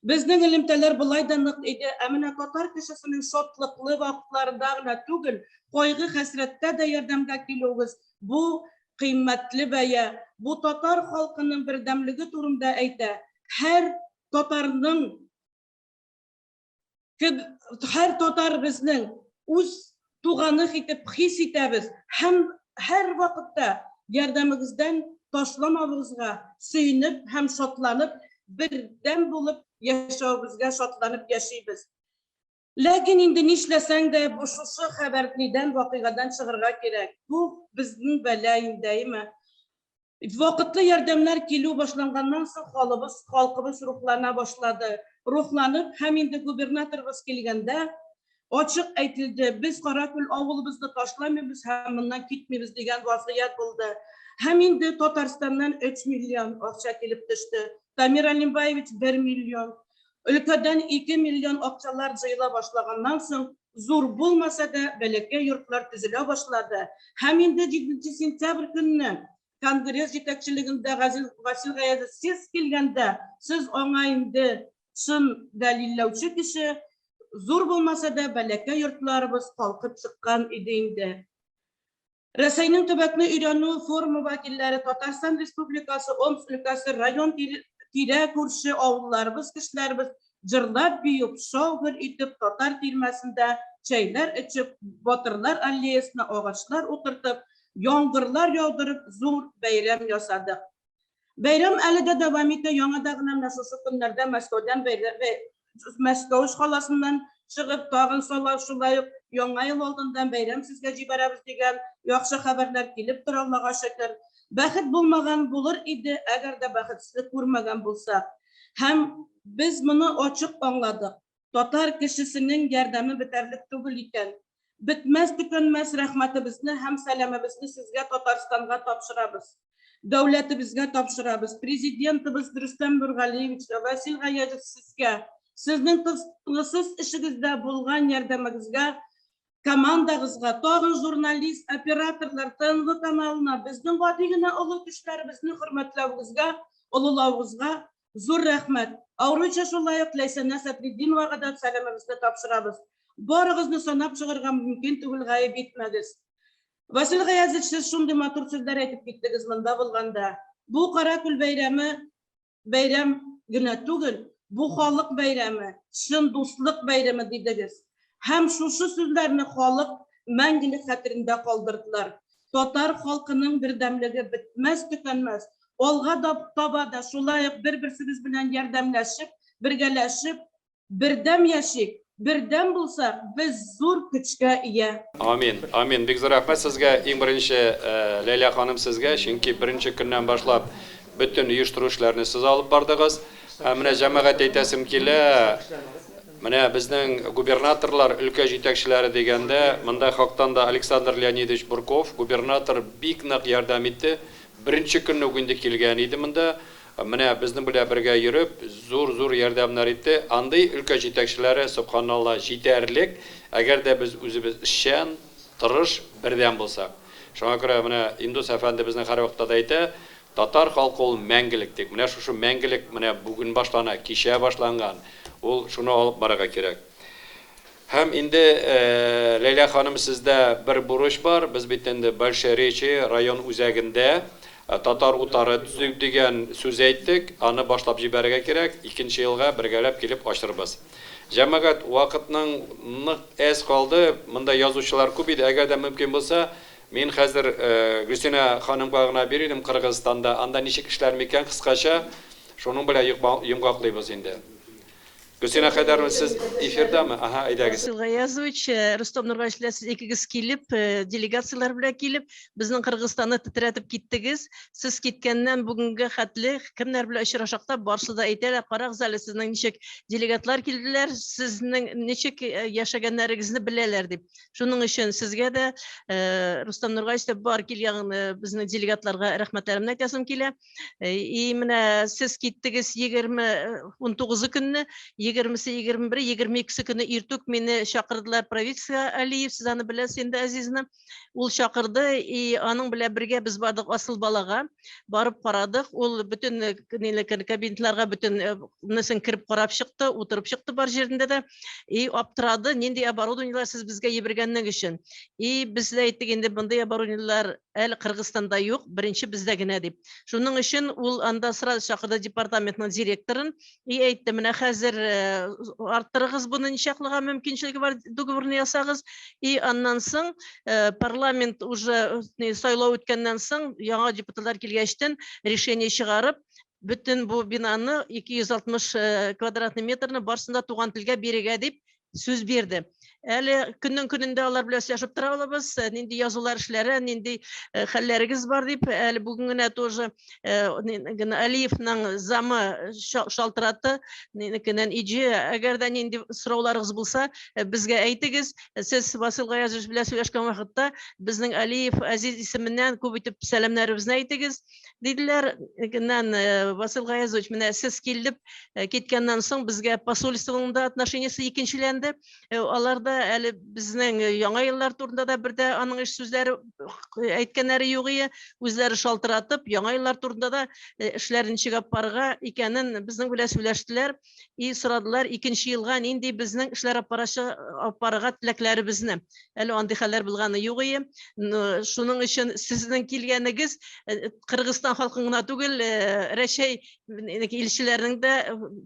Безнең элемтәләр болай да нык иде, ә менә татар кешесенең шатлыклы вакытларында гына түгел, кайгы-хәсрәттә дә ярдәмгә килүегез, бу кыйммәтле бәя. Бу татар халкының бердәмлеге турында әйтә. Һәр татарның Һәр татар безнең үз туганы итеп хис итәбез һәм һәр вакытта ярдәмегездән ташламавыгызга сөенеп һәм шатланып, бердәм булып яшәвебезгә шатланып яшибез. Ләкин инде нишләсәң дә, бу шушы хәбәр нидән, вакыйгадан чыгарга кирәк. Бу безнең бәла инде, әйеме? Вакытлы ярдәмнәр килү башланганнан соң халыбыз, халкыбыз рухлана башлады. Рухланып һәм инде губернаторыбыз килгәндә ачык әйтелде, без Каракүл авылыбызны ташламыйбыз һәм моннан китмибез дигән вазгыять булды. Һәм инде Татарстаннан 3 миллион акча килеп төште. Дамир Алимбаевич 1 миллион. Өлкәдән 2 миллион акчалар җыела башлаганнан соң, зур булмаса да, бәләкәй йортлар төзелә башлады. Һәм инде 7 сентябрь көнне конгресс җитәкчелегендә Васил Гаязов сез килгәндә, сез аңа инде чын дәлилләүче кеше, зур булмаса да, бәләкәй йортларыбыз калкып чыккан иде инде. Рәсәйнең төбәкне өйрәнү форумы вәкилләре, Татарстан Республикасы, Омск өлкәсе, район тирә күрше авылларыбыз кешеләребез җырлап биюп, шау-гөр итеп татар тирмәсендә чәйләр эчеп, Батырлар аллеясына агачлар утыртып, яңгырлар яудырып зур бәйрәм ясадык. Бәйрәм әле дә дәвам итә, яңада гына менә шушы көннәрдә Мәскәүдән Мәскәү каласыннан чыгып, тагын сала шулай ук Яңа ел алдыннан бәйрәм сезгә җибәрәбез дигән яхшы хәбәрләр килеп тора, Аллага шөкер. Бәхет булмаган булыр иде, әгәр дә бәхетсезлек күрмәгән булсак. Һәм без моны ачык аңладык. Татар кешесенең ярдәме бетәрлек түгел икән. Бетмәс-төкәнмәс рәхмәтебезне һәм сәламебезне сезгә Татарстанга тапшырабыз. Дәүләтебезгә тапшырабыз. Президентыбыз Рөстәм Нургалиевичка, Васил Гаязов сезгә, сезнең тынгысыз эшегездә булган ярдәмегезгә, командагызга, тагын журналист, операторлар, ТНВ каналына, безнең гади генә олы кешеләребезне хөрмәтләвегезгә, олылавыгызга зур рәхмәт. Ауруча шулай ук Ләйсәнә Сәдретдиновага да сәламебезне тапшырабыз. Барыгызны санап чыгарга мөмкин түгел, гаеп итмәгез. Васил Гаязович, сез шундый матур сүзләр әйтеп киттегез монда булганда. Бу Каракүл бәйрәме бәйрәм генә түгел, бу халык бәйрәме, чын дуслык бәйрәме дидегез. Һәм шушы сүзләрне халык мәңгелек хәтерендә калдырдылар. Татар халкының бердәмлеге бетмәс-төкәнмәс. Алга да таба да шулай ук бер-берсебез белән ярдәмләшеп, бергәләшеп, бердәм яшик, бердәм булсак, без зур көчкә ия. Амин, амин. Бик зур рәхмәт сезгә. Иң беренче, Ләйлә ханым сезгә, чөнки беренче көннән башлап бөтен оештыру эшләрне сез алып бардыгыз. Һәм менә җәмәгать әйтәсем килә, менә безнең губернаторлар, өлкә җитәкчеләре дигәндә, монда хактан да Александр Леонидович Бурков, губернатор бик нык ярдәм итте. Беренче көнне үк инде килгән иде монда. Менә безнең белән бергә йөреп, зур-зур ярдәмнәр итте. Андый өлкә җитәкчеләре, сөбханалла, җитәрлек, әгәр дә без үзебез эшчән, тырыш, бердәм булсак. Шуңа күрә менә Индус әфәнде безнең һәрвакытта да әйтә, татар халкы ул мәңгелек дип. Менә шушы мәңгелек менә бүген башлана, кичә башланган. Ул шуны алып барырга кирәк. Һәм инде, Ләйлә ханым, сездә бер бурыч бар. Без бит инде Большеречье район үзәгендә татар утары төзик дигән сүз әйттек. Аны башлап җибәрергә кирәк. Икенче елга бергәләп килеп ачырбыз. Җәмәгать, вакытның нык әз калды. Монда язучылар күп иде. Әгәр дә мөмкин булса, Мин хәзер Гөлсинә ханымга гына бирер идем Кыргызстанда анда ничек эшләр микән кыскача, шуның белән йомгаклыйбыз инде. Гөлсинә Хәйдәровна, сез эфирдамы? Ага, әйдәгез. Васил Гаязович, Рөстәм Нургалиевич белән сез икегез килеп, делегацияләр белән килеп, безнең Кыргызстанны тетрәтеп киттегез. Сез киткәннән бүгенгә хәтле кемнәр белән очрашак та, барысы да әйтәләр, карагыз әле, сезнең ничек делегатлар килделәр, сезнең ничек яшәгәннәрегезне беләләр дип. Шуның өчен сезгә дә, Рөстәм Нургалиевич та бар килгән безнең делегатларга рәхмәтләремне әйтәсем килә. И менә сез киттегез 20 19 көнне, 20-се, 21, 22 көне иртүк мине чакырдылар правительство Алиев, сез аны беләсез инде Азизны. Ул чакырды, и аның белән бергә без бардык Асыл балага, барып карадык. Ул бөтен кабинетларга бөтен несен кереп карап чыкты, утырып чыкты бар җирендә дә. И аптырады, нинди оборудованиелар сез безгә җибәргәннең өчен. И без дә әйттек инде, мондый оборудованиелар әле Кыргызстанда юк, беренче бездә генә дип. Шуның өчен ул анда сразу чакырды департаментның директорын и әйтте, менә хәзер арттырыгыз буны ничаклыга мөмкинчелеге бар, договорны ясагыз. И аннан соң парламент уже сайлау үткәннән соң яңа депутатлар килгәчтен решение чыгарып, бөтен бу бинаны 260 квадратный метрны барысын да туган телгә бирергә дип сүз бирде. Әле көннең көнендә алар белән сөйләшеп тора алабыз, нинди язулар эшләре, нинди хәлләрегез бар дип. Әле бүген генә тоже Алиевның замы шалтыратты, кенән иҗе, әгәр дә нинди сорауларыгыз булса, безгә әйтегез. Сез Васил Гаязович белән сөйләшкән вакытта безнең Алиев Азиз исеменнән күп итеп сәламнәребезне әйтегез, диделәр. Кенән Васил Гаязович, менә сез килеп киткәннән соң безгә посольствоның да отношениесе икенчеләнде. Алар да әле безнең яңа еллар турында да бер дә аның эш сүзләре әйткәннәре юк ие. Үзләре шалтыратып, яңа еллар турында да эшләрен ничек алып барырга икәнен безнең белән сөйләштеләр и сорадылар икенче елга нинди безнең эшләр алып барырга теләкләребезне. Әле андый хәлләр булганы юк ие. Шуның өчен сезнең килгәнегез Кыргызстан халкын гына түгел, Рәчәй илчеләренең дә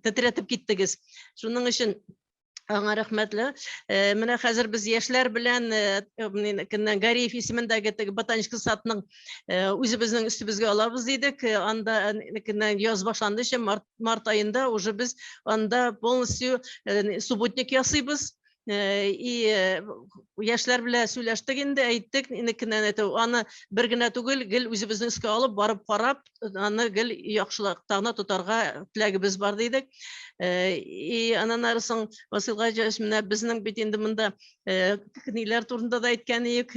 тетрәтеп киттегез. Шуның өчен аңа рәхмәтле. Менә хәзер без яшьләр белән кемнән Гариев исемендәге теге ботанический садның үзебезнең өстебезгә алабыз дидек. Анда кемнән яз башланды, март аенда уже без анда полностью субботник ясыйбыз. И яшьләр белән сөйләштек инде, әйттек, инекеннән әйтү, аны бер генә түгел, гел үзебезнең өскә алып, барып карап, аны гел яхшылыкта гына тотарга теләгебез бар дидек. И аннан ары соң, Васил Гаҗәевич, менә безнең бит инде монда ниләр турында да әйткән идек,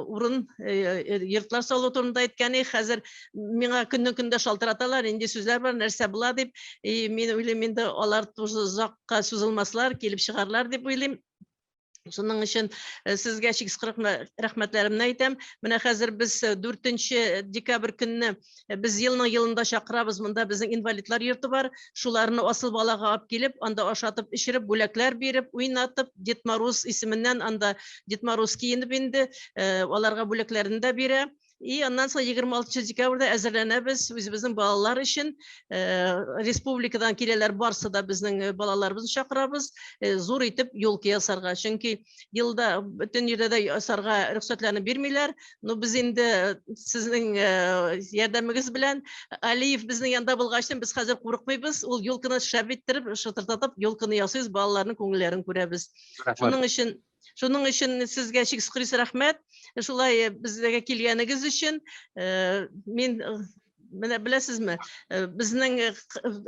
урын, йортлар салу турында әйткән идек. Хәзер миңа көннең көндә шалтыраталар, нинди сүзләр бар, нәрсә була дип. И мин уйлыйм инде, алар тоже озакка сузылмаслар, килеп чыгарлар дип уйлыйм. Шуның өчен сезгә чиксез рәхмәтләремне әйтәм. Менә хәзер без 4 декабрь көнне без елның елында чакырабыз. Монда безнең инвалидлар йорты бар. Шуларны асыл балага алып килеп, анда ашатып, эчереп, бүләкләр биреп, уйнатып, Дед Мороз исеменнән анда Дед Мороз киенеп инде, аларга бүләкләрен дә бирә. И аннан соң 26 декабрьдә әзерләнәбез үзебезнең балалар өчен. Республикадан киләләр барсы да, безнең балаларыбызны чакырабыз, зур итеп елка ясарга. Чөнки елда бөтен җирдә дә ясарга рөхсәтләрне бирмиләр. Но без инде сезнең ярдәмегез белән, Алиев безнең янда булгач, без хәзер курыкмыйбыз. Ул елканы шәп иттереп, шытырдатып елканы ясыйбыз, балаларның күңелләрен күрәбез. Шуның өчен сезгә чиксез рәхмәт. Шулай безгә килгәнегез өчен. Мин менә беләсезме, безнең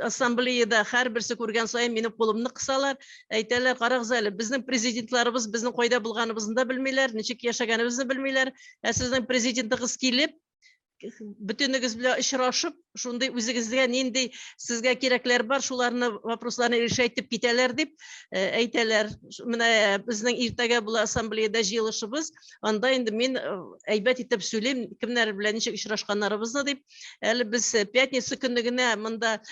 ассамблеяда һәрберсе күргән саен минем кулымны кысалар, әйтәләр, карагыз әле, безнең президентларыбыз безнең кайда булганыбызны да белмиләр, ничек яшәгәнебезне белмиләр. Ә сезнең президентыгыз килеп, бөтенегез белән очрашып, шундый үзегезгә нинди сезгә кирәкләр бар, шуларны вопросларны решать итеп китәләр дип әйтәләр. Менә безнең иртәгә була ассамблеяда җыелышыбыз, анда инде мин әйбәт итеп сөйлим, кемнәр белән ничек очрашканнарыбызны дип. Әле без пятница көнне генә монда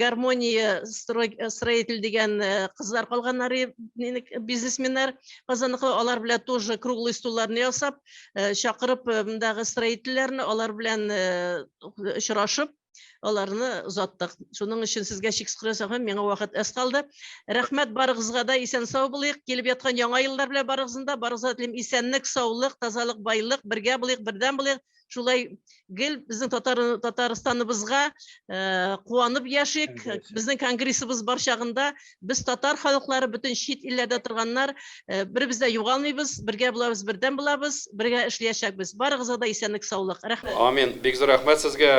Гармония строитель дигән кызлар калганнар, бизнесменнар Казанныкы, алар белән тоже круглый столларны ясап, чакырып мондагы строительләрне, алар белән очрашып. аларны озаттык. Шуның өчен сезгә чиксез рәхмәт, миңа вакыт әз калды. Рәхмәт барыгызга да, исән сау булыйк. Килеп яткан яңа еллар белән барыгызны да, барыгызга телим исәнлек, саулык, тазалык, байлык, бергә булыйк, бердәм булыйк. Шулай гел безнең татар Татарстаныбызга куанып яшик. Безнең конгрессыбыз бар чагында без татар халыклары бөтен чит илләрдә торганнар беребез дә югалмыйбыз, бергә булабыз, бердәм булабыз, бергә эшләячәкбез. Барыгызга да исәнлек, саулык. Рәхмәт. Амин. Бик зур рәхмәт сезгә.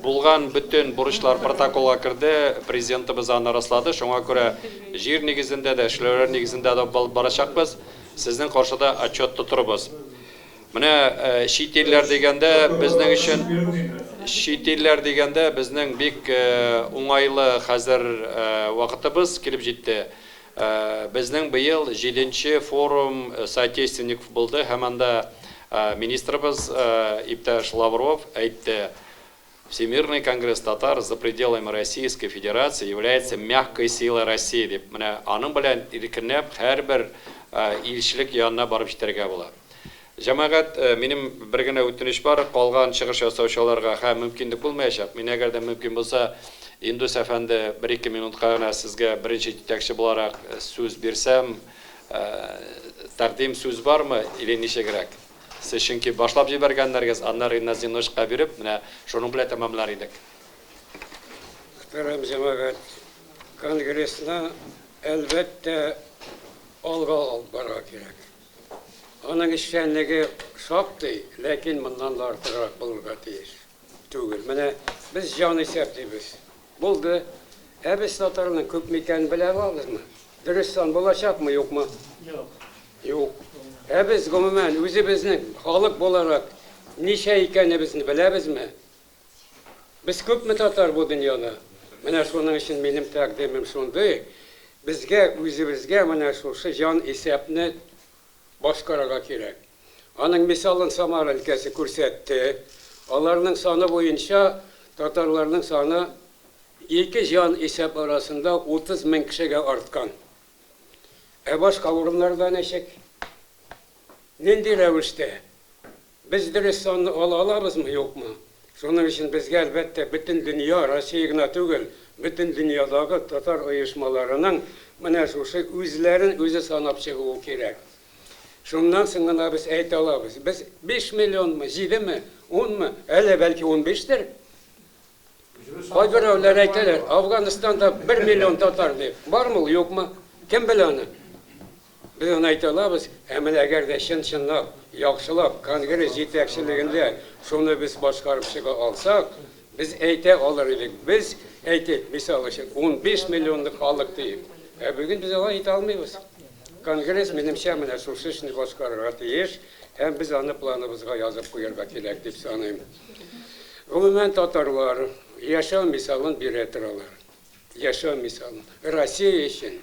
Булган бөтен бурычлар протоколга керде, президентыбыз аны раслады. Шуңа күрә җир нигезендә дә, эшләүләр нигезендә дә барачакбыз. Сезнең каршыда отчет тотырбыз. Менә чит илләр дигәндә безнең өчен чит илләр дигәндә безнең бик уңайлы хәзер вакытыбыз килеп җитте. Безнең быел җиденче форум соотечественников булды һәм анда министрыбыз иптәш Лавров әйтте, Всемирный конгресс татар за пределами Российской Федерации является мягкой силой России дип. Менә аның белән иркенләп һәрбер илчелек янына барып җитәргә була. Җәмәгать, минем бер генә үтенеч бар, калган чыгыш ясаучыларга хә мөмкинлек булмаячак. Мин әгәр дә мөмкин булса, Индус әфәнде, бер-ике минутка гына сезгә беренче җитәкче буларак сүз бирсәм, тәкъдим сүз бармы или ничегрәк? Сез чөнки башлап җибәргәннәргез, аннары Ринат Зиннуровичка биреп, менә шуның белән тәмамлар идек. Мөхтәрәм җәмәгать, конгрессны, әлбәттә, алга алып барырга кирәк. Аның эшчәнлеге шактый, ләкин моннан да артыграк булырга тиеш түгел. Менә без җанисәп дибез. Булды. Ә без татарның күпме икәнен белә алабызмы? Дөрес сан булачакмы, юкмы? Юк. Юк. Ә без, гомумән, үзебезнең халык буларак ничә икәнебезне беләбезме? Без күпме татар бу дөньяда? Менә шуның өчен минем тәкъдимем шундый, безгә үзебезгә менә шушы җан исәпне башкарырга кирәк. Аның мисалын Самара өлкәсе күрсәтте. Аларның саны буенча татарларның саны ике җан исәп арасында 30 мең кешегә арткан. Ә башка урыннарда ничек? Нинди рәвештә? Без дөрес санны ала алабызмы, юкмы? Шуның өчен безгә, әлбәттә, бөтен дөнья, Россия генә түгел, бөтен дөньядагы татар оешмаларының менә шушы үзләрен үзе санап чыгуы кирәк. Шуннан соң гына без әйтә алабыз, без биш миллионмы, җидеме, унмы, әллә бәлки унбиштер? Кайберәүләр әйтәләр, Афганстанда бер миллион татар дип. Бармы ул, юкмы? Кем белә аны? Без аны әйтә алабыз, ә менә әгәр дә чын-чынлап, яхшылап, конгресс җитәкчелегендә шуны без башкарып чыга алсак, без әйтә алыр идек. Без, әйтик, мисал өчен, 15 миллионлык халык диеп. Ә бүген без алай әйтә алмыйбыз. Конгресс, минемчә, менә шушы эшне башкарырга тиеш һәм без аны планыбызга язып куярга кирәк дип саныйм. Гомумән, татарлар яшәү мисалын бирә торалар. Яшәү мисалын. Россия өчен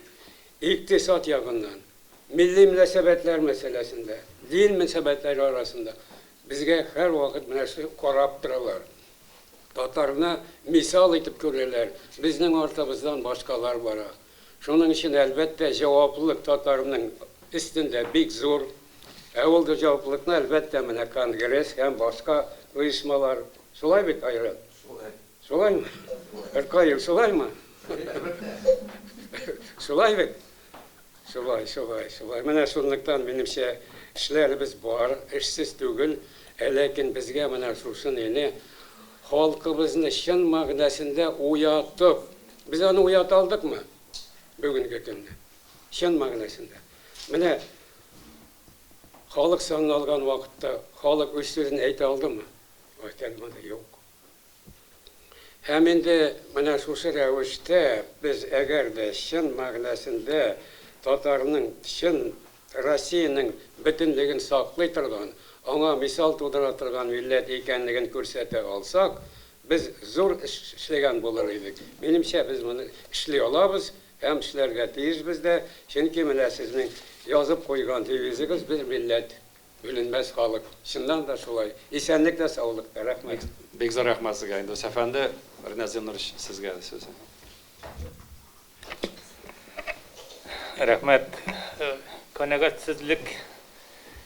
икътисад ягыннан, милли мөнәсәбәтләр мәсьәләсендә, дин мөнәсәбәтләре арасында безгә һәрвакыт менә шул карап торалар. Татарны мисал итеп күрәләр, безнең артыбыздан башкалар бара. Шуның өчен, әлбәттә, җаваплылык татарның өстендә бик зур. Ә ул җаваплылыкны, әлбәттә, менә конгресс һәм башка оешмалар. Шулай бит, Айрат? Шулай. Шулаймы? Ркаил, шулаймы? Әлбәттә. Шулай бит? Шулай, шулай, шулай. Менә шунлыктан, минемчә, эшләребез бар, эшсез түгел. Ә ләкин безгә менә шушы нине, халкыбызны чын мәгънәсендә уятып, без аны уята алдыкмы бүгенге көнне? Чын мәгънәсендә. Менә халык санын алган вакытта халык үз сүзен әйтә алдымы? Әйтә алмады, юк. Һәм инде менә шушы рәвештә без әгәр дә чын мәгънәсендә татарның чын Россиянең бөтенлеген саклый торган, аңа мисал тудыра торган милләт икәнлеген күрсәтә алсак, без зур эш эшләгән булыр идек. Минемчә, без моны эшли алабыз һәм эшләргә тиешбез дә, чөнки менә сезнең язып куйган девизыгыз без милләт, бүленмәс халык. Чыннан да шулай. Исәнлек тә, саулык та. Рәхмәт. Бик зур рәхмәт сезгә, Индус әфәнде. Ринат Зиннурович, сезгә сүз. Рәхмәт. Канәгатьсезлек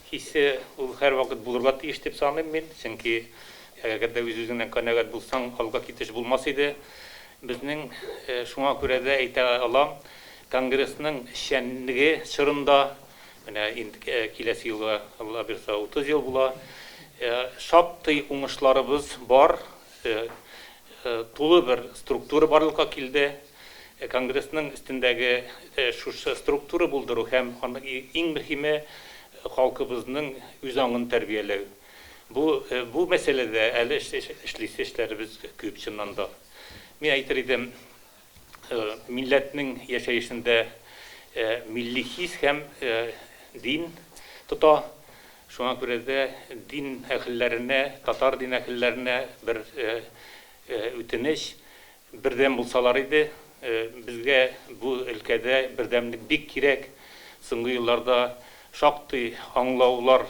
хисе ул һәрвакыт булырга тиеш дип саныйм мин, чөнки Әгәр дә үз-үзеңнән канәгать булсаң, алга китеш булмас иде. Безнең шуңа күрә дә әйтә алам, Конгрессның эшчәнлеге чорында, менә инде киләсе елга, Алла бирса, 30 ел була, шактый уңышларыбыз бар, тулы бер структура барлыкка килде. Конгрессның өстендәге шушы структура булдыру һәм иң мөһиме, халкыбызның үзаңын тәрбияләү. Бу, бу мәсьәләдә әле эшлисе эшләребез күп, чыннан да. Мин әйтер идем, милләтнең яшәешендә милли хис һәм дин тота. Шуңа күрә дә дин әһелләренә, татар дин әһелләренә бер үтенеч, Бердәм булсалар иде. Безгә бу өлкәдә бердәмлек бик кирәк. Соңгы елларда шактый аңлаулар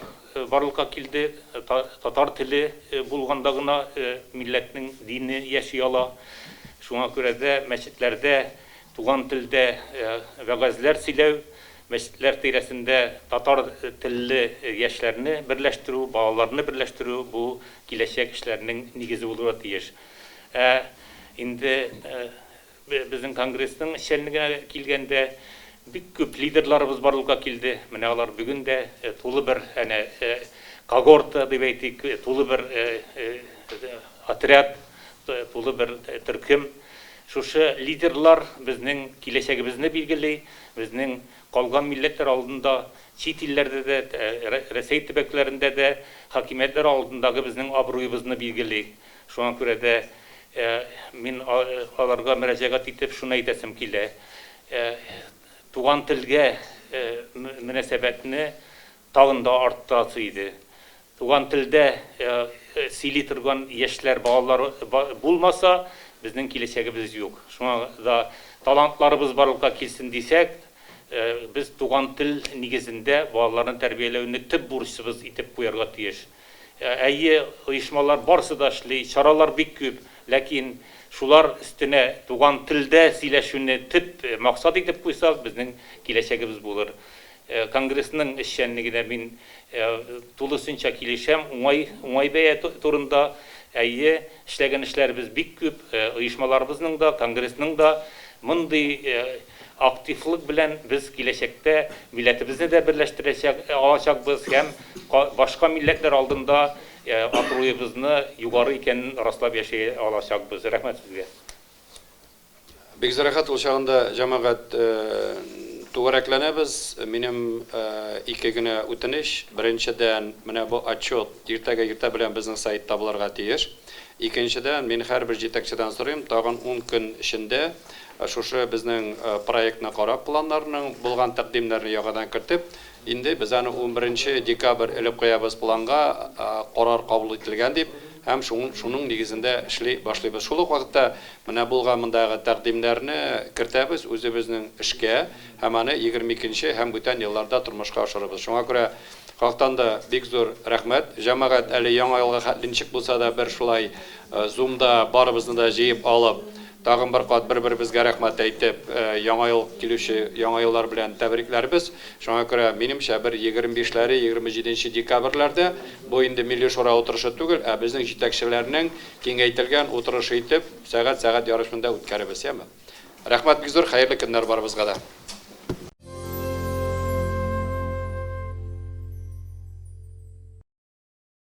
барлыкка килде. Татар теле булганда гына милләтнең дине яши ала. Шуңа күрә дә мәчетләрдә туган телдә вәгазьләр сөйләү, мәчетләр тирәсендә татар телле яшьләрне берләштерү, балаларны берләштерү бу киләчәк эшләрнең нигезе булырга тиеш. Ә инде безнең конгрессның эшчәнлегенә килгәндә, бик күп лидерларыбыз барлыкка килде. Менә алар бүген дә тулы бер әнә когорта дип әйтик, тулы бер отряд, тулы бер төркем. Шушы лидерлар безнең киләчәгебезне билгели, безнең калган милләтләр алдында, чит илләрдә дә, Рәсәй төбәкләрендә дә хакимиятләр алдындагы безнең абруебызны билгели. Шуңа күрә дә мин аларга мөрәҗәгать итеп шуны әйтәсем килә, туган телгә мөнәсәбәтне тагын да арттырасы иде. Туган телдә сөйли торган яшьләр, балалар булмаса, безнең киләчәгебез юк. Шуңа да талантларыбыз барлыкка килсен дисәк, без туган тел нигезендә балаларны тәрбияләүне төп бурычыбыз итеп куярга тиеш. Әйе, оешмалар барысы да эшли, чаралар бик күп, ләкин шулар өстенә туган телдә сөйләшүне төп максат итеп куйсак, безнең киләчәгебез булыр. Конгрессның эшчәнлегенә мин тулысынча килешәм, уңай, уңай бәя турында. Әйе, эшләгән эшләребез бик күп, оешмаларыбызның да, конгрессның да мондый Активлык белән без киләчәктә милләтебезне дә берләштерәчәк алачакбыз һәм башка милләтләр алдында абруебызны югары икәнен раслап яши алачакбыз. Рәхмәт сезгә. Бик зур рәхәт, ул чагында, җәмәгать, түгәрәкләнәбез. Минем ике генә үтенеч. Беренчедән, менә бу отчет иртәгә иртә белән безнең сайтта булырга тиеш. Икенчедән, мин һәрбер җитәкчедән сорыйм, тагын ун көн эчендә шушы безнең проектны карап, планнарның, булган тәкъдимнәрне яңадан кертеп, инде без аны унберенче декабрь элеп куябыз планга, карар кабул ителгән дип, һәм шуның нигезендә эшли башлыйбыз. Шул ук вакытта менә булган мондагы тәкъдимнәрне кертәбез үзебезнең эшкә һәм аны 22 нче һәм бүтән елларда тормышка ашырырбыз. Шуңа күрә Халыктан да бик зур рәхмәт. Җәмәгать, әле Яңа елга хәтле ничек булса да бер шулай зумда барыбызны да җыеп алып, тагын бер кат бер-беребезгә рәхмәт әйтеп, Яңа ел килүче Яңа еллар белән тәбрикләрбез. Шуңа күрә, минемчә, бер 25 ләре, 27 нче декабрьләрдә, бу инде Милли Шура утырышы түгел, ә безнең җитәкчеләрнең киңәйтелгән утырышы итеп, сәгать, сәгать ярышында үткәрербез, яме? Рәхмәт бик зур, хәерле көннәр барыбызга да.